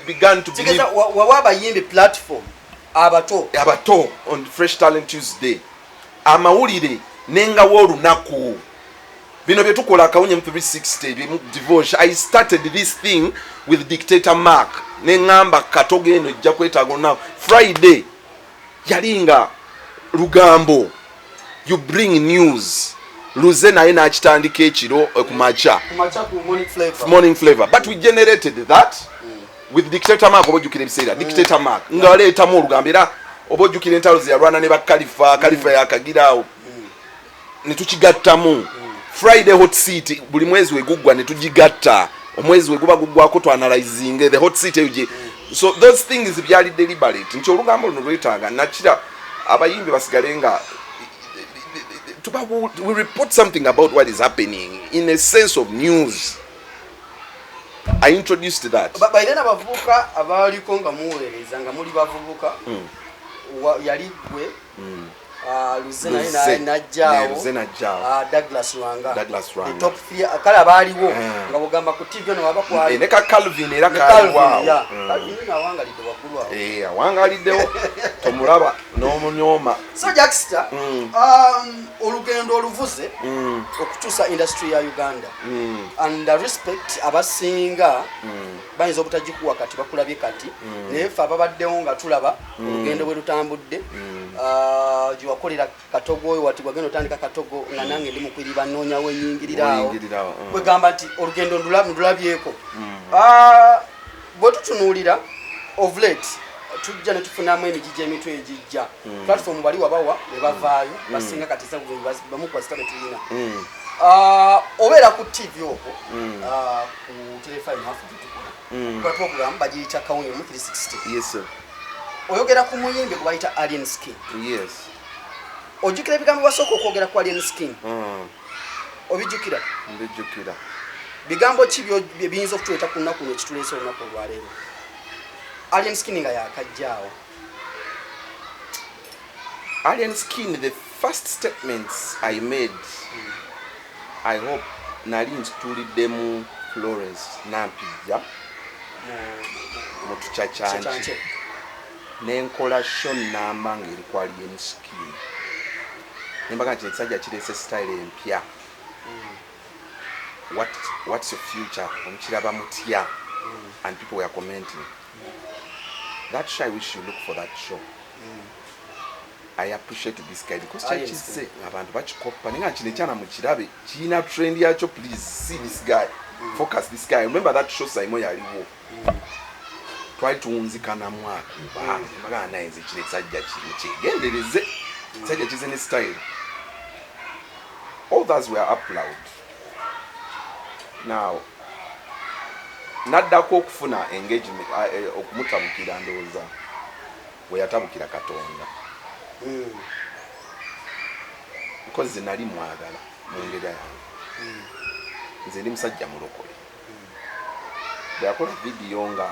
began to believe. Kitegeeza wawa abayimbi platform abato. Abato on Fresh Talent Tuesday, amawulire nengawo olunaku, bino byetukola akawunye mu 360 bimu divorce. I started this thing with Dictator Mark, neŋŋamba katogo eno ejja kwetaaga olunaku. Friday yali nga lugambo, you bring news. Luze naye n'akitandika ekiro, ku makya. Ku makya ku Morning Flavor. Morning Flavor. But we generated that with Dictator Mark. Oba ojjukira ebiseera Dictator Mark nga aleetamu olugambo, era oba ojjukira entalo ze yalwana ne bakalifa kalifa yakagiraawo, ne tukigattamu Friday Hot Seat. Buli mwezi weguggwa ne tugigatta, omwezi we guba guggwako twanalyzinge the hot seat eyo gye. So those things byali deliberate nti olugambo luno lwetaaga nakira abayimbi basigale nga we report something about what is happening in a sense of news. I introduced that. By then abavubuka abaaliko nga muweereza nga muli bavubuka, yali gwe, Luze naye. Luze. Najjaawo. Luze najjaawo. Douglas Lwanga. Douglas Lwanga. The top three, kale abaaliwo nga bwogamba ku TV ono waba kwali. Eh, ne ka Calvin era Ne Calvin, kaliwaawo. yeah. Calvin nawangalidde waggulu awo. Eh, awangaliddewo, tomulaba n'omunyooma. So Jackster, olugendo oluvuze okutuusa industry ya Uganda, and the respect abasinga bayinza obutagikuwa kati bakulabye kati, naye ffe ababaddewo nga tulaba olugendo bwe lutambudde, gye wakolera katogo oyo, wati wagenda otandika katogo nga nange ndi mukwiriba noonyawo enyingirirawo. Oyingirirawo. Kwegamba nti olugendo ndulabyeko. Bwe tutunuulira of late, tujja ne tufunamu emigigi emitwe egijja, platform bali wabawa ne bavaayo basinga kati bamu ku basita betulina. Obeera ku TV okwo, ku Terefayina afu gyetukola, kola program bagiyita Kawunye mu 360. Yes sir. Oyogera ku muyimbi gwe bayita Alien Skin. Yes. Ojjukira ebigambo basooka okwogera ku Alien Skin? Obijjukira? Mbijjukira. Bigambo ki bye biyinza okutuleeta ku lunaku luno ekituleese olunaku olwaleero, Alien Skin nga yakajjaawo? Alien Skin, the first statements I made, I hope nali ntituuliddemu Florence Nampijja mu Tukyakyanki. Kyakyanki. Nenkola show namba ng'eri ku Alien Skin, nembaga nti ekisajja kireese style empya. What's your future? Omukiraba mutya? And people were commenting that show. I wish you look for that show. I appreciate this guy because Alien. kyakize abantu bakikoppa, naye nga kino ekyana mukirabe kirina trend yakyo. Please see this guy, focus this guy. Remember that show, Saimo yaliwo, twali tuwunzikanamu akuba bagana naye nze kino ekisajja kino kyegendereze, ekisajja kize ne style. Others were applaud. Now naddako okufuna engagement, okumutabukira, ndowooza bwe yatabukira Katonda, because nze nali mwagala mu ngeri yange. Nze ndi musajja mulokole. Bwe yakola vidiyo nga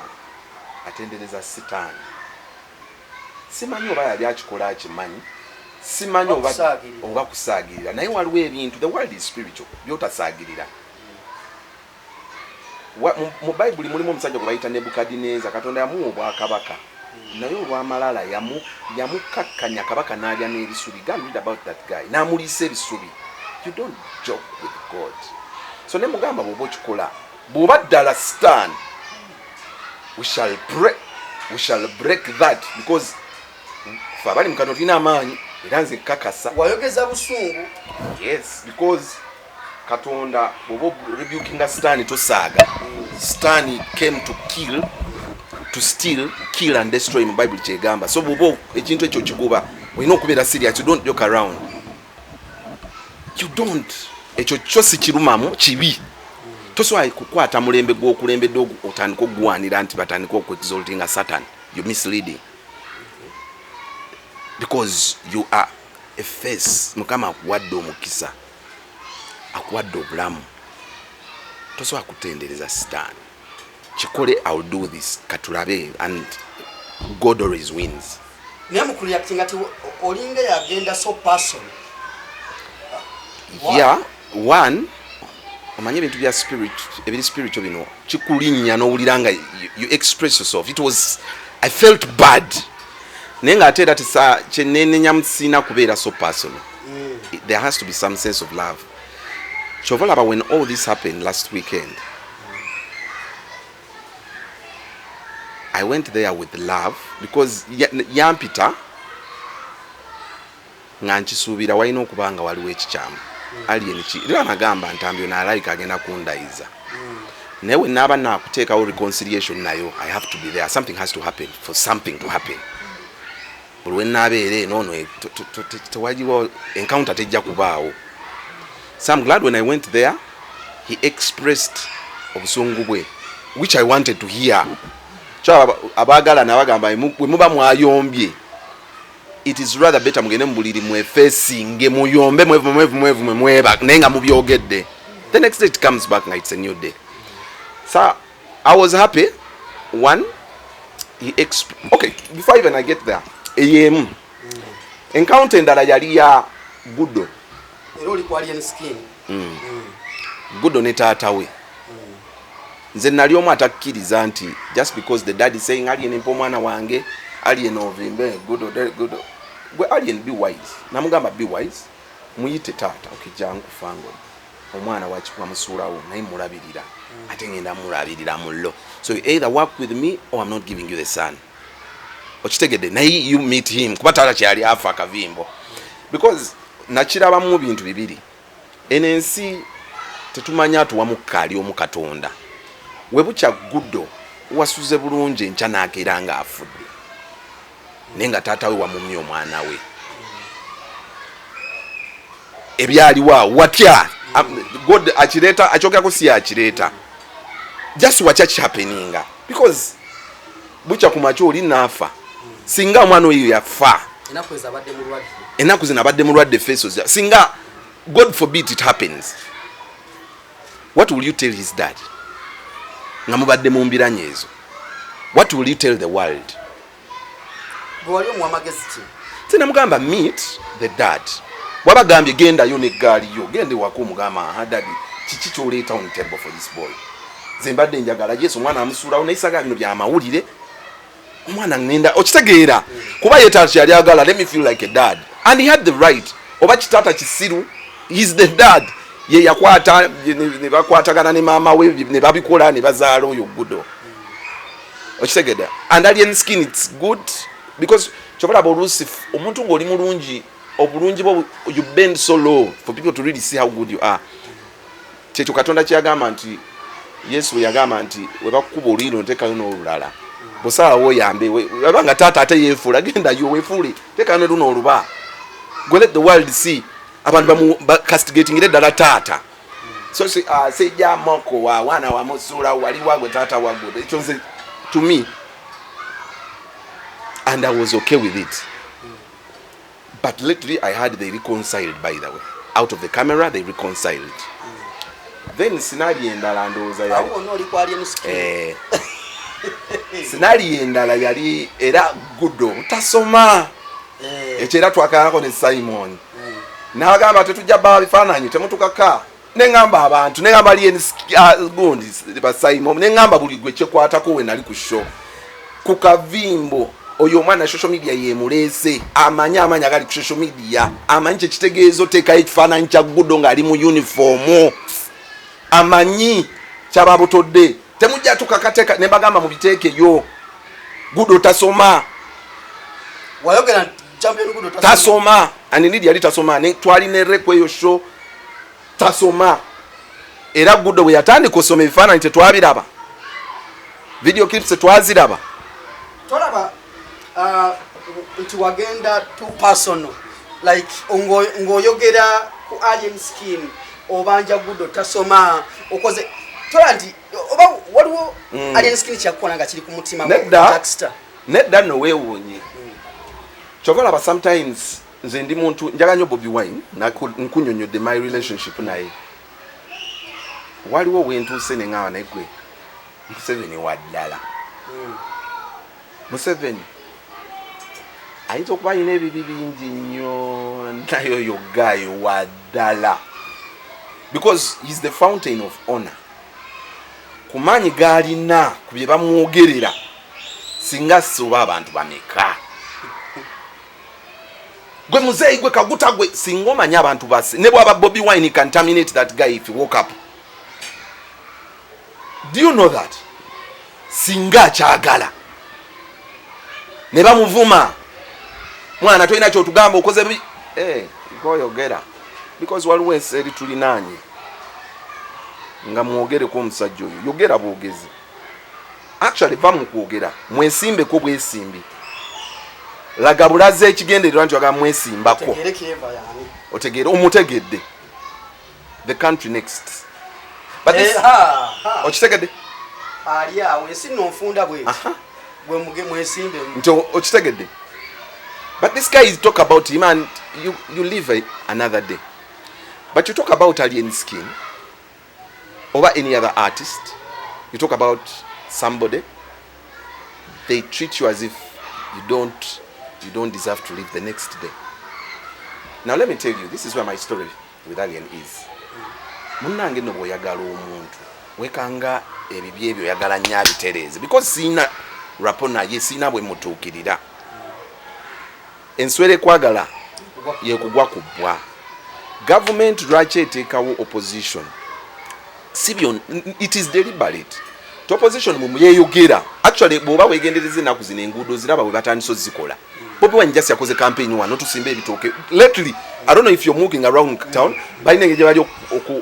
atendereza Sitaani, simanyi oba yali akikola akimanyi, simanyi oba Kusaagirira. oba kusaagirira, naye waliwo ebintu, the world is spiritual, byotasaagirira. Mu Bayibuli mulimu omusajja gwe bayita Nebukadineza. Katonda yamuwa obwakabaka, naye olwamalala yamukakkanya kabaka n'alya n'ebisubi. Go and read about that guy. N'amuliisa ebisubi. You don't joke with God. So ne mugamba, bw'oba okikola, bw'oba ddala stan, we shall pray, we shall break that, because fe abali mu Katonda tulina amaanyi. Era nze nkakasa. Wayogeza busungu. Yes, because Katonda bwoba rebukinga Sitaani tosaaga. Sitaani came to kill, to steal, kill and destroy mu Bible kyegamba. So bwoba ekintu ekyo kikuba olina okubeera serious, you don't joke around. You don't. Ekyo kyo si kirumamu kibi. Tosobola kukwata mulembe gw'okulembedde otandike okuguwanira nti batandike okuexaltinga Satan. You're misleading. Because you are a face. Mukama akuwadde omukisa. Akuwadde obulamu. Tosobola kutendereza Sitaani. Kikole, I'll do this. Katulabe and God always wins. Naye mu kureactinga ti olinga yagenda so person. Yeah, one omanye ebintu bya spirit, ebiri spiritual bino kikulinnya n'owulira nga you express yourself. It was, I felt bad. Naye ng'ate era tesa kyenenenya sirina kubeera so personal. There has to be some sense of love. Kyova olaba when all this happened last weekend, I went there with love because yampita nga nkisuubira walina okuba nga waliwo ekikyamu. Alien ki era nagamba Ntambi ono alayika agenda kundayiza. Naye we naaba naakuteekawo reconciliation nayo I have to be there. Something has to happen for something to happen. Buli we naabeera eno ono tewaliwo encounter tejja kubaawo. So I'm glad when I went there he expressed obusungu bwe, which I wanted to hear. Kyo abaagala nabagamba bwe muba mwayombye, it is rather better mugende mu buliri mwefeesinge muyombe mwevu mwevu mwevu mwe mweba naye nga mubyogedde. The next day it comes back nga it's a new day. So I was happy. One, he okay, before even I get there, eyemu encounter endala yali ya Gudo. Era oli ku Alien Skin. Gudo ne taata we. Nze nali omu atakkiriza nti just because the dad is saying Alien mpa omwana wange, Alien ovimbe Gudo Gudo. Gwe Alien be wise. Namugamba be wise. Muyite taata, okay, jangu fango. Omwana wamusuulawo naye mulabirira. Ate ngenda mulabirira mullo. So you either work with me or I'm not giving you the son. Okitegedde naye you meet him kuba taata kyali afa akavimbo. Because nakirabamu bintu bibiri. Eno ensi tetumanya atuwa mukka ali omu Katonda. We bukya Gudo wasuze bulungi enkya n'akeera ng'afudde. Naye nga taata we wamumye omwana we. Ebyaliwo awo watya? God akireeta akyogerako si akireeta. Just watya kihappeninga because bukya ku makya oli naafa. Singa omwana oyo yafa. Ennaku ezo abadde mulwadde. Ennaku zino abadde mulwadde faces. Singa God forbid it happens. What will you tell his dad? Nga mubadde mu mbiranye ezo. What will you tell the world? Gwe wali omuwa magezi ki? Tinamugamba meet the dad. Bw'abagambye gendayo n'eggaali yo, genda ewaka omugamba aha daddy, kiki ky'oleeta on table for this boy? Nze mbadde njagala Yesu omwana amusuulawo naye saagala bino bya mawulire. Omwana ŋŋenda okitegeera kuba ye taata kyeyali agala, let me feel like a dad and he had the right. Oba kitaata kisiru, he's the dad. Ye yakwata ne bakwatagana ne maama we ne babikola ne bazaala oyo Gudo. Okitegedde? And Alien Skin, it's good because kyobalaba oluusi omuntu ng'oli mulungi, obulungi bwo you bend so low for people to really see how good you are. Kyekyo Katonda kyeyagamba nti Yesu bwe yagamba nti we bakukuba oluyi luno teekayo n'olulala. Bw'osalawo oyambe waba nga taata ate yeefuula gendayo weefuule teekayo ne luno oluba. Gwe let the world see abantu bacastigatingire ddala taata. So si sijja moko wa wana wamusuula wali wagwe taata wagwe. Ekyo nze to me and I was okay with it. But lately I heard they reconciled, by the way. Out of the camera they reconciled. Then scenario endala ndowooza yali Awo wonna oli ku Alien Skin. Scenario endala yali era Gudo tasoma. Ekyo era twakalako ne Simon. N'agamba tetujja baba bifaananyi temutukaka. Neŋŋamba abantu, neŋŋamba Alien gundi ba Simon, neŋŋamba buli gwe kyekwatako we nali ku show. Ku kavimbo oyo omwana social media yemuleese, amanyi amaanyi agali ku social media, amanyi kyekitegeeza oteekayo ekifaananyi kya Gudo ng'ali mu uniform, amanyi kyababutodde temujja tukakateeka ne bagamba mubiteekeyo. Gudo tasoma. Wayogera nti champion Gudo tasoma. And indeed yali tasoma ne twalina ereku eyo show tasoma. Era Gudo bwe yatandika osoma ebifaananyi tetwabiraba, video clips tetwaziraba. Tolaba nti wagenda too personal, like ng'oyogera ku Alien Skin, obanja Gudo tasoma, okoze tola nti oba waliwo Alien Skin kyakukola nga kiri ku mutima gwo, Nedda. Jackster? Nedda nno, weewuunye. Kyova olaba sometimes nze ndi muntu njagala nnyo Bobi Wine. Nkunyonyodde my relationship naye. Waliwo wentuuse ne ŋŋamba, naye gwe Museveni wa ddala. Museveni ayinza okuba alina ebibi bingi nnyo, naye oyo guy wa ddala, because he's the fountain of honor. Ku maanyi g'alina, ku bye bamwogerera, singa soba abantu bameka. Gwe muzeeyi, gwe kaguta, gwe singa omanyi abantu base. Ne bwaba Bobi Wine can terminate that guy if he woke up. Do you know that? Singa akyagala ne bamuvuma, mwana tolina kyotugamba, okoze bi eh, goyogera, because waliwo ensi eri tulinaanye nga mwogereko omusajja oyo. Yogera bwogezi, actually va mu kwogera, mwesimbeko bwesimbi, laga bulaze ekigendererwa nti oyagala mwesimbako. Tegere Clever yani. Otegeere omutegedde. The country next, but this, Eh, ha, ha. Okitegedde? Ali awo ensi nno nfunda bweti. Gwe muge mwesimbe. Nti okitegedde? But this guy is talk about him and you live another day. But you talk about Alien Skin over any other artist, you talk about somebody, they treat you as if you don't deserve to live the next day. Now let me tell you, this is where my story with Alien is. Munnange nno, bw'oyagala omuntu, wekanga ebibi ebyo oyagala nnyo abitereeze, because siina rapport naye, siina bwe mutuukirira. Enswera ekwagala yekugwa ku bbwa. Gavumenti lwaki eteekawo opposition? Si byo, it is deliberate ti opposition mwe yeyogera. Actually, bw'oba wegendereza ennaku zino, enguudo ziraba bwe batandise ozikola. Bobi Wine just yakoze campaign wano, tusimba ebitooke. Lately, I don't know if you're moving around town, balina engeri gye bali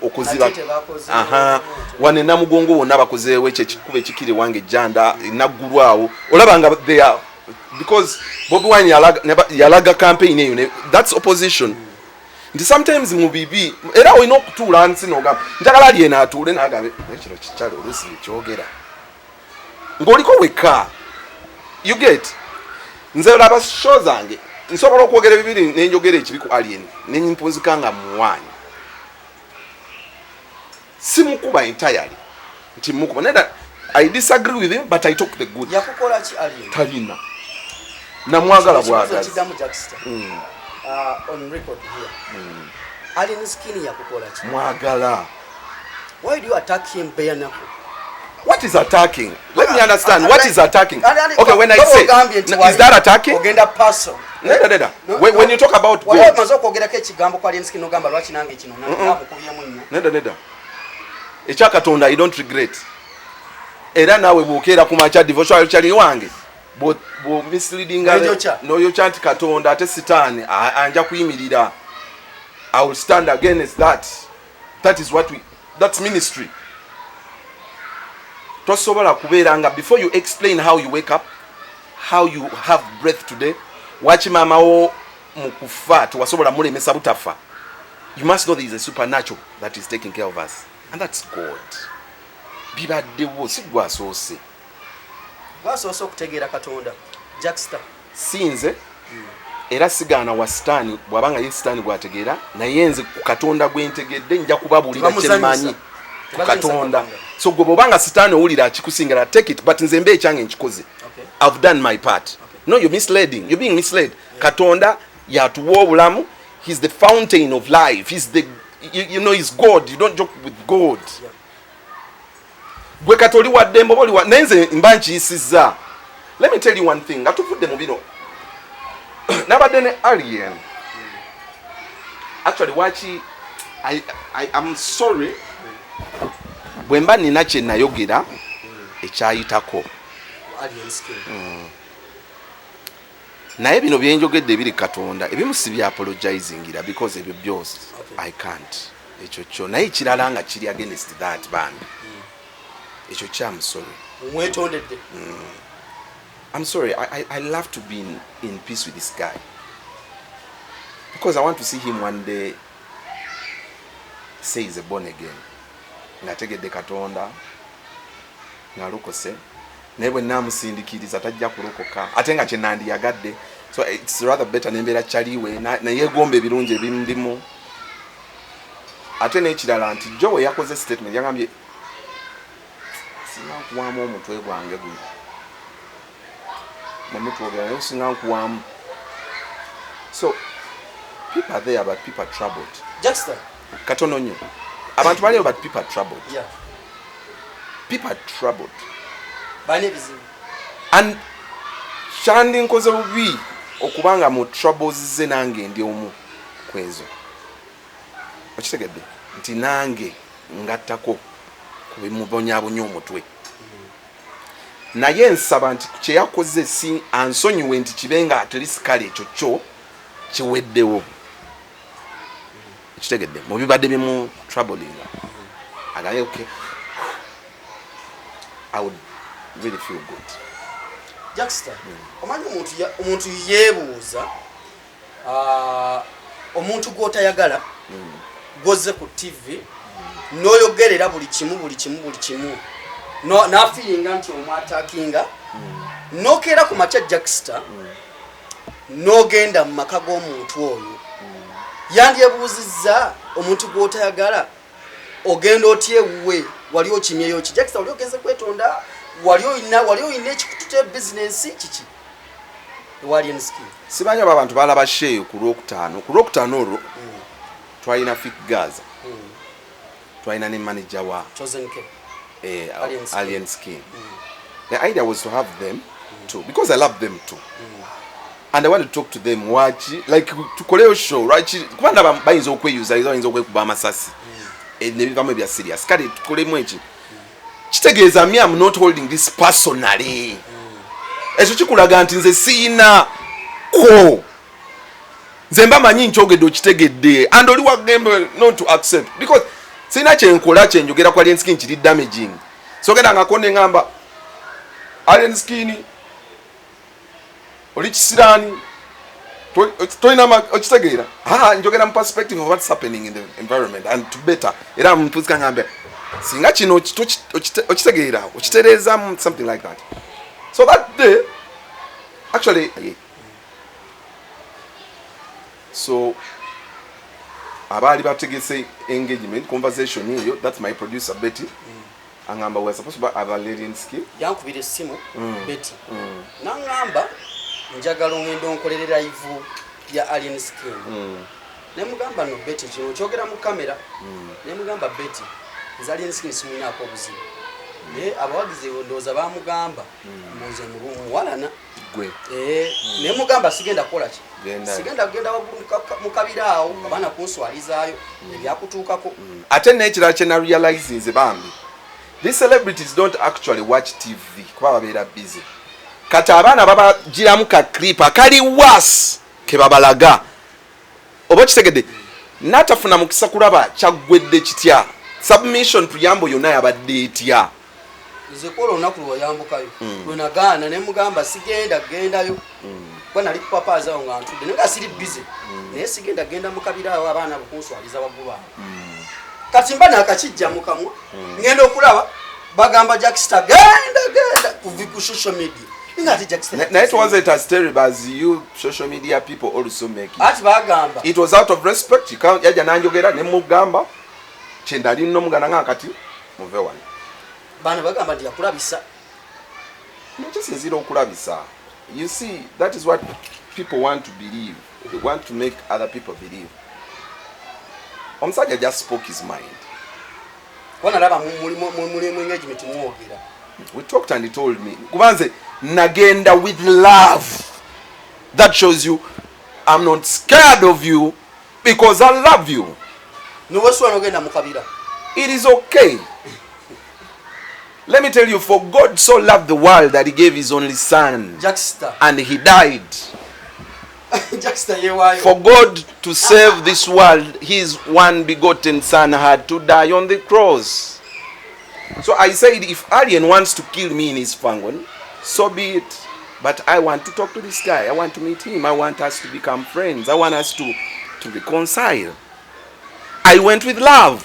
okuziba. Ate tebakoze. Aha, wano enamugongo wonna bakozeewo ekyo ekikuba ekikiri wange ejjanda naggulu awo, olaba nga they are, because Bobi Wine yalaga campaign eyo that's opposition. Nti sometimes mu bibi era olina okutuula nsi nogamba, njagala ali eno atuule nagambe ekino kikyali oluusi ekyogera ng'oliko wekka. You get? Nze olaba show zange, nsobola okwogera ebibiri nenjogera ekibi ku Alien, nempunzika nga muwaanyi. Simukuba entirely nti mukuba neda. I disagree with him, but I talk the good. Yakukola ki Alien? Talina, namwagala Ekibuuzo bwagazi. kiddamu, Jackster. On record here, Alien Skin yakukola ki? Mwagala. Why do you attack him bare knuckle? What is attacking? Let me understand, what is attacking? Okay, when I say, is that attacking? Ogenda person. Neda, neda. When you talk about Wali God, omaze okwogerako ekigambo ku Alien Skin, ogamba lwaki nange kino namukubyemu nnyo. Neda, neda. Ekyakatonda, I don't regret. Era naawe bwokeera ku makya, devotional kyali wange, bwo misleadinga N'oyokya. n'oyokya nti Katonda ate Sitaani anja kuyimirira. I will stand against that. That is what we, that's ministry. Tosobola kubeera nga before you explain how you wake up, how you have breath today, waki maamawo mu kufa tewasobola mulemesa butafa. You must know there is a supernatural that is taking care of us, and that's God. Bibaddewo, si gwasoose. Gwasoose okutegeera Katonda, Jackster? Si nze, era sigaana wa Sitaani bw'aba nga ye Sitaani gwategeera, naye nze ku Katonda gwe ntegedde nja kubabuulira kyemmanyi ku Tebamuzanyisa. Katonda. Katonda. So gwe bw'obanga Sitaani owulira akikusingira, take it, but nze mba ekyange nkikoze. I've done my part. No, you're misleading, you're being misled. Katonda yatuwa obulamu. He's the fountain of life. He's the you, you know he's God. You don't joke with God. Gwe kati oli waddembe oba oli, naye nze mba nkiyisizza. Let me tell you one thing, nga tuvudde mu bino, nabadde ne Alien. Actually, waki I'm sorry bwe mba nina kye nayogera ekyayitako. Alien Skin. Naye bino byenjogedde ebiri Katonda, ebimu si bya apologizingira, because ebyo byose I can't. Ekyo kyo, naye ekirala nga kiri against that, bambi, ekyo kyamusole. Omwetondedde? I'm sorry. I love to be in peace with this guy because I want to see him one day say he's a born again, ng'ategedde Katonda, ng'alokose. Naye bwe naamusindikiriza tajja kulokoka, ate nga kyenandiyagadde. So it's rather better nembeera kyaliwe nayeegomba ebirungi ebindimu. Ate n'ekirala nti jo we yakoze statement, yagambye singa nkuwaamu omutwe gwange guno nemutwogera, naye singa nkuwaamu. So people are there, but people are troubled. Jackster. Katono nnyo, abantu baliyo, but people are troubled. People are troubled. Balina ebizibu. And kyandinkoze bubi okubanga mu troubles ze nange ndi omu kwezo. Okitegedde nti nange ngattako ku bimubonyabonya omutwe, naye nsaba nti kyeyakoze si ansonyiwe, nti kibe nga at least kale ekyo kyo kiweddewo. Ekitegedde mu bibadde bimu troublinga, agambe okay, I would really feel good. Jackster, omanyi omuntu yeebuuza, omuntu gw'otayagala gwozze ku TV n'oyogerera buli kimu, buli kimu, buli kimu, n'afeelinga nti omwattackinga, n'okeera ku makya, Jackster, n'ogenda mu maka g'omuntu oyo. Yandyebuuzizza, omuntu gw'otayagala ogenda otya ewuwe? Wali okimyeyo ki, Jackster? Wali ogenze kwetonda? Wali oyina ekikututa bizinensi kiki ewali enskin? Simanyi oba abantu balaba show eyo ku Lwokutaano. Ku Lwokutaano olwo twalina Fik Gaza, twalina ne manager wa Chosen K. eh, Alien Skin. Alien Skin. The idea was to have them too because I love them too and I want to talk to them. Waki like tukoleyo show? Lwaki? Kuba ndaba bayinza okweyuza, bayinza okwekuba amasasi, nebivamu ebya serious. Kale tukolemu eki kitegeeza me, am not holding this personally. Ekyo kikulaga nti nze siyina ko, nze mba manyi nkyogedde, okitegedde, and oli wagembe not to accept because sirina kyenkola kyenjogera ku Alien Skin kiri damaging. Sogenda ngako neŋŋamba Alien Skin oli kisiraani, tolina okitegeera. Ah, njogera mu perspective of what's happening in the environment and to better. Era mpuzika ngambe singa kino okitegeera, okitereezamu, something like that. So that day actually, yeah. So abaali bategese engagement conversation eyo, that's my producer Betty, angamba we're supposed to have Alien Skin. Yankubira essimu Betty, naŋŋamba njagala ongenda onkolere live ya Alien Skin. Nemugamba no Betty, kino okyogera mu kamera. Nemugamba, Betty, nze Alien Skin simulinaako obuzibu, naye abawagizi ndowooza bamugamba mbuze muwalana. Gwe. Eh, nemugamba sigenda kukola ki. Genda. Sigenda kugenda waggulu mu kabira awo abaana kunswalizaayo ebyakutuukako. Ate n'ekirala kye narealize nze bambi, these celebrities don't actually watch TV kuba babeera busy. Kati abaana babagiramu ka clip akali was ke babalaga, oba okitegedde, n'atafuna mukisa kulaba kyaggwedde kitya, submission preamble yonna yabadde etya. Nze kwola olunaku lwewayambukayo lwenagaana, nemugamba sigenda gendayo kuba nali kupapaazawo nga ntudde, naye nga siri busy, naye sigenda genda mu kabira awo abaana bukunswaliza waggulu awo. Kati mba nakakijja mu kamwa, ngenda okulaba bagamba Jackster genda, genda ku social media, nga ate Jackster Naye it wasn't as terrible as you social media people also make it. Ati bagamba It was out of respect. You can't- yajja nanjogera nemugamba kyendali nomuganda nga kati muve wano. Baana bagamba nti yakulabisa. Nekisinziira okulabisa, you see, that is what people want to believe. They want to make other people believe. Omusajja just spoke his mind. Kuba nalaba muli mu engagement mwogera. We talked and he told me, kuba nze nagenda with love that shows you I'm not scared of you because I love you. Nowesula nogenda mu kabira. It is okay. Let me tell you, for God so loved the world that he gave his only son Jackster. and he died. Jackster yeewaayo. For God to save this world, his one begotten son had to die on the cross. So I said, if Alien wants to kill me in his fangon, so be it. But I want to talk to this guy. I want to meet him. I want us to become friends. I want us to reconcile. I went with love.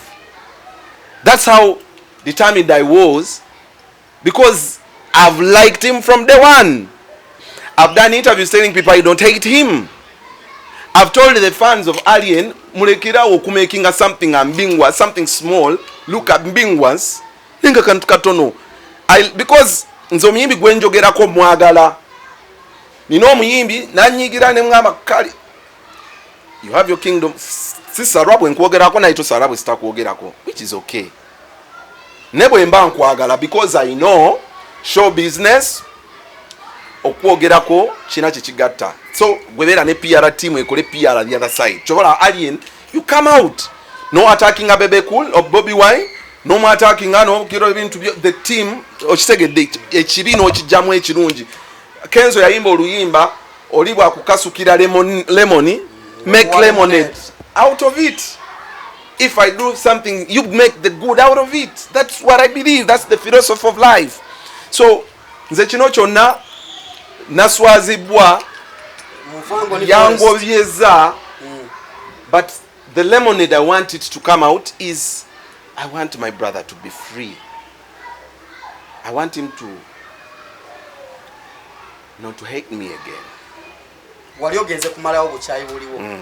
That's how determined I was, because I've liked him from day one. I've done interviews telling people I don't hate him. I've told the fans of Alien, mulekerawo okumakinga something ambingwa, something small, look at mbingwas, ninga kantu katono. Because nze omuyimbi gwe njogerako mwagala. Nina omuyimbi nanyigira ne mugamba kale, you have your kingdom. Sisarwa bwe nkwogerako naye tosarwa bwe sitakwogerako, which is okay. Ne bwe mba nkwagala, because I know show business, okwogerako kina kyekigatta. So gwebeera ne PR team ekole PR the other side. Kyobola Alien, you come out no attacking a Bebe Cool or Bobby Wine, no more attacking no kiro ebintu the team okitegedde ekibi n'okijjamu ekirungi. Kenzo yayimba oluyimba oli bwakukasukira lemon, lemon make lemonade out of it. If I do something, you make the good out of it. That's what I believe. That's the philosophy of life. So nze kino kyonna naswazibwa, yangobyeza, but the lemonade I want it to come out is I want my brother to be free. I want him to not to hate me again. Wali ogenze kumalawo bukyayi buliwo.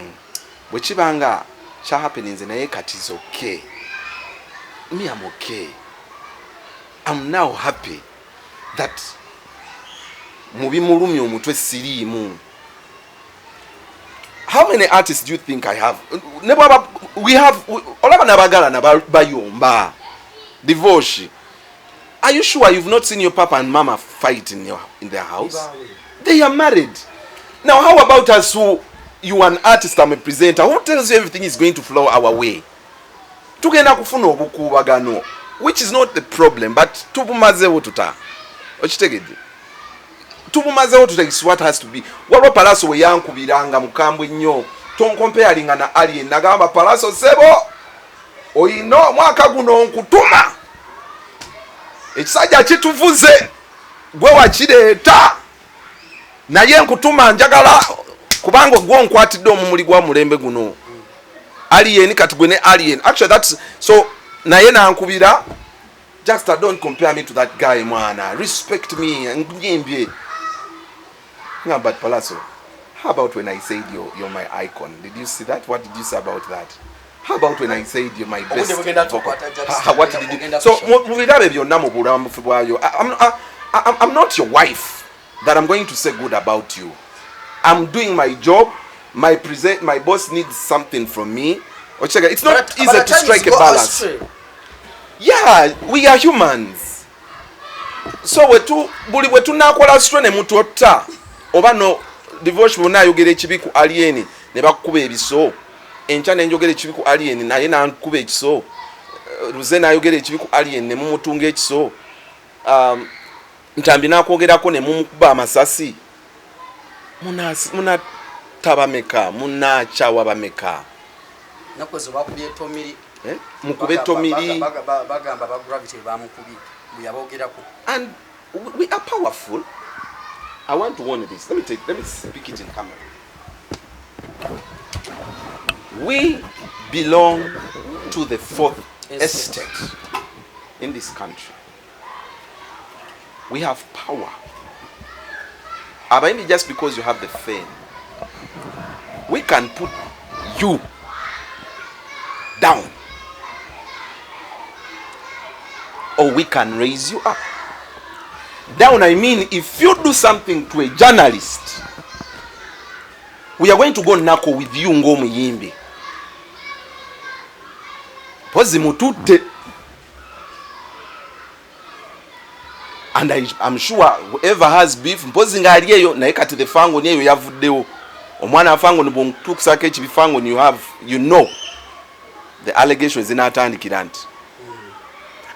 Bwe kiba nga kyahappeninze naye kati is okay. Me, I'm okay. I'm now happy that mu bimulumya omutwe siriimu. How many artists do you think I have? Ne bwaba we have, olaba nabagalana bayomba divorce. Are you sure you've not seen your papa and mama fight in their house? They are married now. How about us who, you are an artist, I'm a presenter? Who tells you everything is going to flow our way? Tugenda kufuna obukuubagano, which is not the problem, but tubumazeewo tuta? Okitegedde? Tubumazeewo tuta is what has to be. Waliwo Palaso we yankubiranga mukambwe nnyo, tonkomparinga na Alien. Nagamba Palaso, sebo, oyina omwaka guno nkutuma ekisajja kituvuze, gwe wakireeta, naye nkutuma njagala kubanga gwe onkwatidde omumuli gwa mulembe guno Alien. Kati gwe ne Alien, actually that's so. Naye nankubira, "Just don't compare me to that guy, mwana, respect me." Nyimbye nga, "But Palaso, how about when I said you're my icon? Did you see that? What did you say about that? How about when I said you're my best vocal?" What did you so mu birabe byonna mu bulamufu bwayo, I'm not your wife that I'm going to say good about you. I'm doing my job. My boss needs something from me. Ochega, it's not easy But to strike a balance. Yeah, we are humans. So wetu buli bwe tunakola sitwe ne mutotta oba no divorce, bonna ayogera ekibi ku Alien ne bakukuba ebiso, enkya nenjogera ekibi ku Alien naye nankuba ekiso. Luze nayogera ekibi ku Alien ne mumutunga ekiso. Ntambi nakwogerako ne mumukuba amasasi. Munatta bameka? Munakyawa bameka? Nakoze bakubye Tomiri. Eh? Mukube Tomiri. Bagamba ba Gravity bamukubye bwe yabogerako. And we are powerful. I want to warn this. Let me speak it in camera. We belong to the fourth estate in this country. We have power. Abayimbi, just because you have the fame, we can put you down or we can raise you up. Down, I mean, if you do something to a journalist, we are going to go nako with you ng'omuyimbi. Pozi mututte. And I'm sure whoever has beef, mpozi ng'ali eyo naye kati the fango eyo yavuddewo omwana fango bwontukusako ekibi fango you have, you know, the allegations zinaatandikira nti,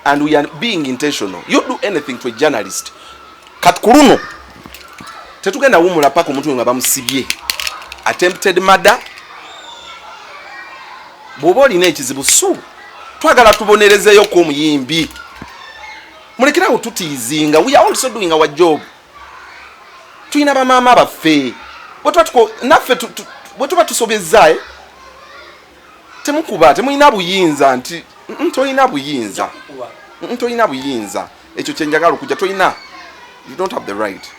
and we are being intentional. You do anything to a journalist, kati ku luno tetugenda wumula paka omuntu oyo nga bamusibye. Attempted murder. Bw'oba olina ekizibu, su twagala tubonerezeeyoko omuyimbi. Mulekerawo tutiizinga. We are also doing our job. Tulina bamaama baffe. Naffe bwe tuba tusobezza, temukuba, temulina buyinza nti tolina buyinza. Tolina buyinza. Ekyo kyenjagala okujja, tolina, you don't have the right,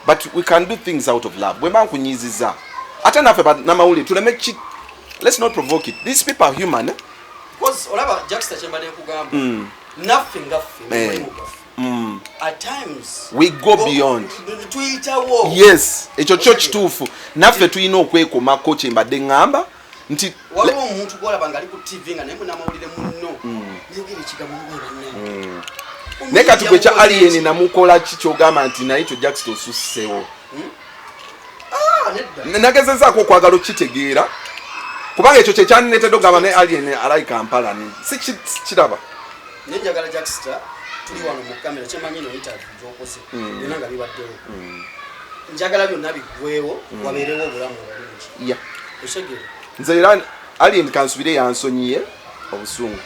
but we can do things out of love. Bwe mba nkunyiiziza, ate naffe bannamawulire tuleme ki, let's not provoke it. These people are human, eh? Because olaba, Jackster, kyembadde nkugamba, naffe ngaffe mulimu gwaffe, at times We go beyond. Tuyitawo. Yes, ekyo kyo kituufu. Naffe tulina okwekomako. Kyembadde ŋŋamba nti Waliwo omuntu gwolaba nga ali ku TV nga naye munamawulire munno, nayogera ekigambo mubwe. Naye kati gwe kya Alien namukola ki kyogamba nti naye kyo Jackster osussewo? Nedda. Nagezezaako okwagala okukitegeera, kubanga ekyo kyekyandineetedde okugamba ne Alien alayika mpalani si kiraba. Naye njagala, Jackster, tuli wano mu kamera, kyemanyi no interview gyokoze byonna nga bibaddewo, njagala byonna biggwewo, wabeerewo obulamu obulungi. Otegeera? Nze era Alien kansubire yansonyiye obusungu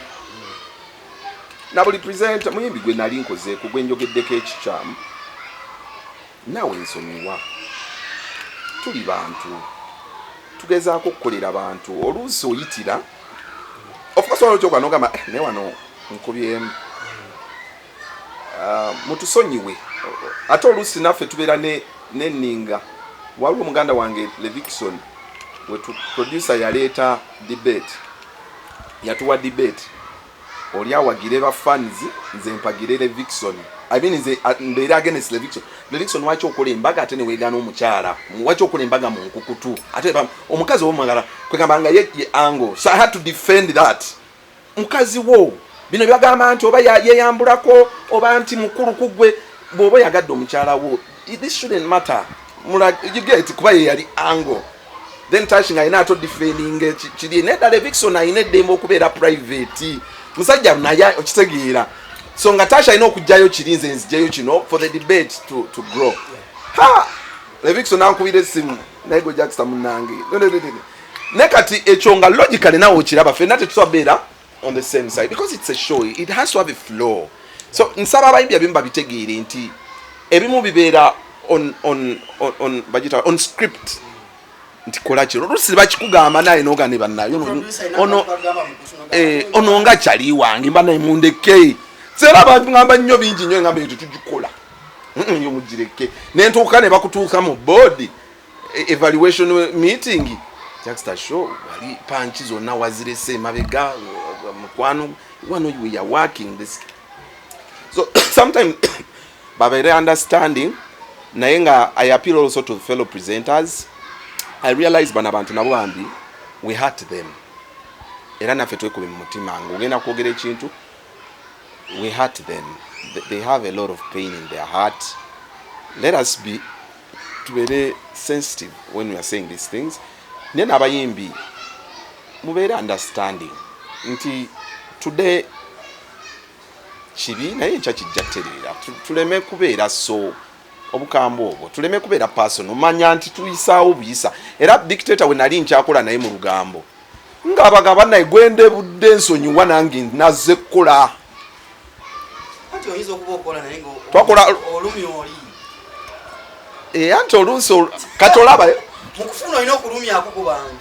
na buli presenter muyimbi gwe nali nkozeeko gwe njogeddeko ekikyamu, naawe nsonyiwa. Tuli bantu, tugezaako okukolera bantu. Oluusi oyitira, of course, waliwo kyokola nogamba, "Eh, naye wano nkubyemu." Ah, mutusonyiwe. Ate oluusi naffe tubeera neninga. Waliwo muganda wange Levikson, wetu producer yaleeta debate, yatuwa debate, oli awagire ba fans, nze mpagire Levikson. I mean, nze mbeere against Levikson. Levikson, lwaki okola embaga ate neweegana omukyala? Lwaki okola embaga mu nkukutu ate omukazi omwagala? Kwegamba nga ye angle, so I had to defend that. Mukazi wo bino byagamba nti oba yeyambulako oba nti mukulu ku ggwe, bw'oba oyagadde omukyala wo, this shouldn't matter. You get? Kuba ye yali angle. Then Tash nga alina ate defending kiri nedda. Levikson alina eddembe okubeera private, musajja naye okitegeera. So nga Tash alina okugjayo kiri, nze nzigyeyo kino for the debate to grow. Ha, Levikson ankubira essimu, naye gwe Jackster munange. Ne kati ekyo nga logically nawe okiraba, ffenna tetusobola beera on the same side because it's a show, it has to have a flow. So nsaba abayimbi abimu babitegeere nti ebimu bibeera on bagita on script, nti kola kino. Oluusi bakikugamba naye noga ne bannayo ono ono nga kyali wange, mba naye mundeke. Era bagamba nnyo bingi nnyo, ngamba ekyo tugikola yo mugireke. Nentuuka ne bakutuuka mu board evaluation meeting, Jackster show wali panchi zonna wazirese emabega, mukwano wano we are working this. So sometimes babeere understanding. Naye nga I appeal also to fellow presenters. I realize bano abantu nabo bambi we hurt them, era naffe twekube mu mutima nga ogenda kwogera ekintu. We hurt them. They have a lot of pain in their heart. Let us be, tubeere sensitive when we are saying these things. Naye n'abayimbi mubeere understanding nti today kibi, naye enkya kijja kutereera. Tuleme kubeera so obukambwe obwo, tuleme kubeera personal. Manya nti tuyisaawo buyisa. Era dictator we nali nkyakola naye mu lugambo ng'abagamba naye gwende budde nsonyiwa, nange nazze kukola. Anti oyinza okuba okola naye nga olumya oli. Anti oluusi kati olaba Mukufuna olina okulumyako ku bantu.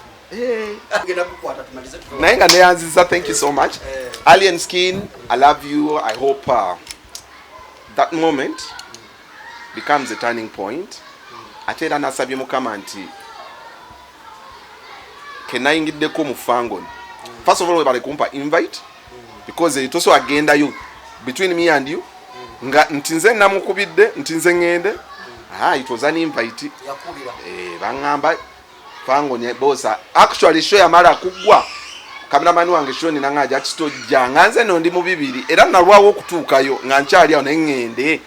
Genda kukwata tumalize tuve. Naye nga neyanziza, thank you so much. Alien Skin, I love you. I hope that moment becomes a turning point. Ate era nasabye Mukama nti kenayingiddeko mu Fangon, first of all webale kumpa invite, because tosobola gendayo between me and you nga nti nze namukubidde nti nze ŋŋende. Ah, it was an invite. Yakubira. Baŋŋamba Fangon bosa. Actually show yamala kuggwa, cameraman wange show nina nga akitojja nga nze no ndi mu bibiri, era nalwawo okutuukayo nga nkyali awo naye ŋŋende.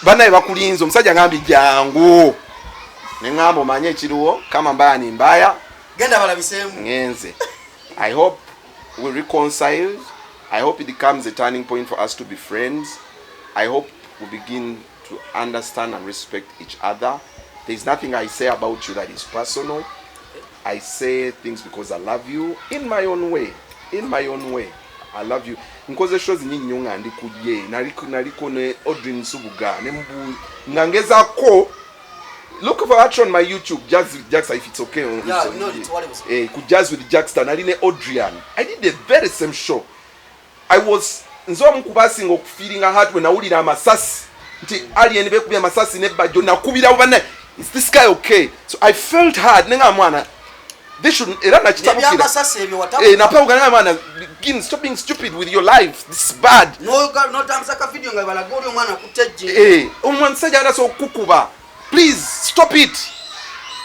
Banaye bakulinze, omusajja ngambye jangu, ne ŋŋamba omanye ekiriwo kama mbaya ni mbaya. Genda balabiseemu. Ŋŋenze. I hope we reconcile. I hope it becomes a turning point for us to be friends. I hope we begin to understand and respect each other. There is nothing I say about you that is personal. I say things because I love you in my own way. In my own way. I love you. Nkoze shows nyingi nnyo nga ndi ku ye. Naliko ne Audrey Nsubuga ne mbu nga ngezaako look for actually on my YouTube, Jazz with Jackster, if it's okay. Yeah, no, it's what it was. Ku Jazz with Jackster nali ne Adrian. I did the very same show. I was nze omu ku basinga okufeelinga hurt when nawulira amasasi nti Alien bekubye amasasi ne Bajjo, nakubira banna, "Is this guy okay?" So I felt hard nenga mwana, this should era nakitabukira. N'ebyamasasi ebyo watabuka. Napabuka nenga mwana, begin stop being stupid with your life, this is bad. N'otambuza ka video nga balaga oli omwana akutte ejjinja. Omwana musajja atasobola okukukuba. Please stop it,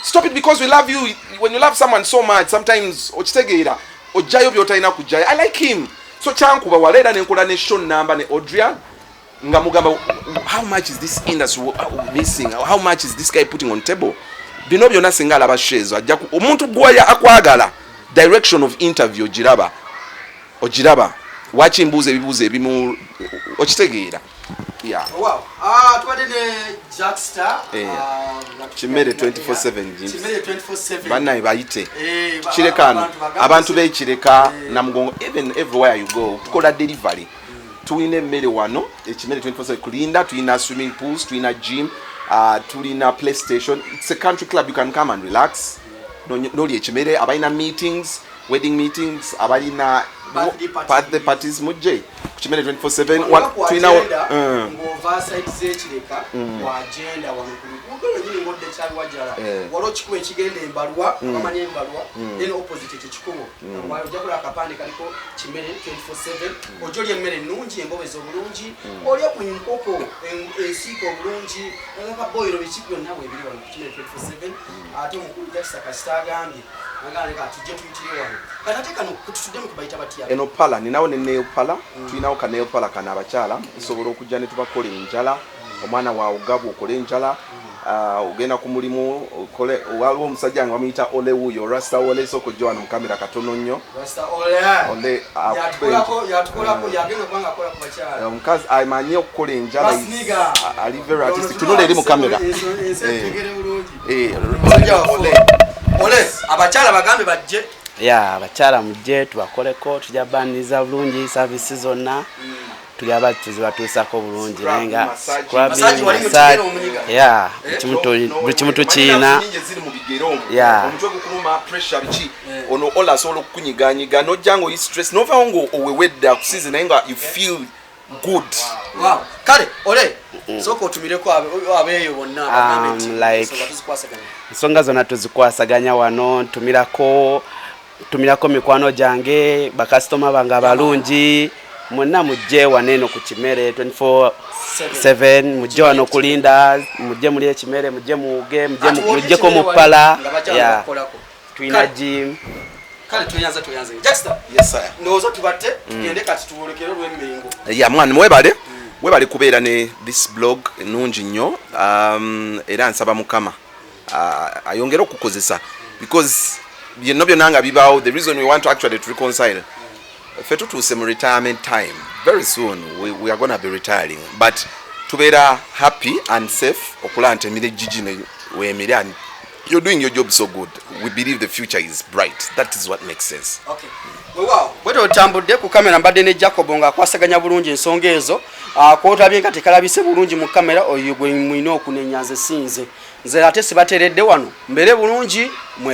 stop it, because we love you. When you love someone so much, sometimes okitegeera ojjayo by'otalina kujjayo. I like him, so kyankuba wala era nenkola ne show namba ne Adrian nga mugamba, "How much is this industry missing? How much is this guy putting on table?" Bino byonna singa alaba shows ajja omuntu gwaya akwagala direction of interview ogiraba, ogiraba waki mbuuza ebibuuzo ebimu, okitegeera? Yeah. Wow. Ah, tubadde ne Jackstar. Ah, Kimere 24/7 James. Kimere 24/7. Bannaye bayite. Kireka ano. Abantu bagambe Abantu b'ekireka, Namugongo, even everywhere you go, tukola delivery. Tulina emmere wano Ekimere 24/7 kulinda, tulina swimming pools, tulina gym, tulina PlayStation. It's a country club. You can come and relax. Nolya ekimere, abalina meetings, wedding meetings, abalina Birthday parties. Birthday parties, mujje ku Kimere 24/7. Wano ku Tulina agenda, ng'ova side z'ekireka wagenda wano ku luguudo lwennyini ng'odda ekyaliwajjala. Waliwo kikubo ekigenda embalwa, abamanyi embalwa, then opposite ekyo kikubo ojja kulaba akapande kaliko Kimere 24/7. Ojja olya emmere ennungi, embobezi obulungi, olya ku nkoko ensiike obulungi, akaboyiro, biki byonna bwebiri wano ku Kimere 24/7. Ate omukulu Jakisa kasita agambye agambye ka tujje tuyitire wano. Kati ate kano kututuddemu kubayita batya? Eno parlour, ninawo ne nail parlour. Tulinawo ka nail parlour kano, abakyala tusobola okujja ne tubakola enjala. Omwana waawe gabwa okole enjala. Ah, ogenda ku mulimu okole. Waliwo omusajja nga bamuyita Ole, wuuyo Rasta Ole, sooka ojja wano mu kamera katono nnyo. Rasta Ole. Ole akuba Yatukolako, yatukolako, yagenda okubanga akola ku bakyala. Omukazi amanyi okukola enjala. Basniga. Ali very artistic. Tunula eri mu kamera. Ensi etegere bulungi. Omusajja waffe. Ole. Ole, abakyala bagambe bajje. Ya, abakyala mujje tubakoleko, tujja baniriza bulungi, service zonna tujja tuzibatuusako bulungi. Scrub, Naye nga massage. scrubbing, Massage wali mu massage, kigere omunyiga? ya, buli kimu tukiina. Nyingi eziri mu bigere omwo. Omutwe gukuluma, pressure, biki. Ono ola asobola okukunyiganyiga nojja nga oyi stress novawo nga owewedde akusize, naye nga you feel good. Wow. Kale Ole, sooka otumireko abeeyo bonna bagambe nti ensonga tuzikwasaganya. Ensonga zonna tuzikwasaganya wano. Ntumirako mikwano gyange, bakasitoma bange abalungi mwenna, mujje wano eno ku Kimere 24/7. Mujje wano kulinda, mujje muli ekimere, mujje muwuge, mujje Ate woli mujjeko mu ekimere parlour. wali nga bajja bakukolako. Tulina Kale. gym. Kale tweyanza, tweyanze Jackster. Yes sir. Ndowooza tubatte tugende kati tuwolekere olw'emmengo. Ya mwana, mwebale, webale kubeera ne this blog ennungi nnyo. Era nsaba Mukama ayongere okukozesa, because byonna byonna nga bibaawo, the reason we want to actually to reconcile, ffe tutuuse mu retirement time. Very soon we are gonna be retiring, but tubeera happy and safe okulaba nti emirimu gigino weemiri, and you're doing your job so good. We believe the future is bright. That is what makes sense. Okay. Weewaawo, bwe otambudde ku kamera mbadde ne Jacob ng'akwasaganya bulungi ensonga ezo. Kwotabye nga tekalabise bulungi mu kamera, oyo gwe mulina okunenya, nze sinze. Nze ate sibateredde wano mbeere bulungi mwe.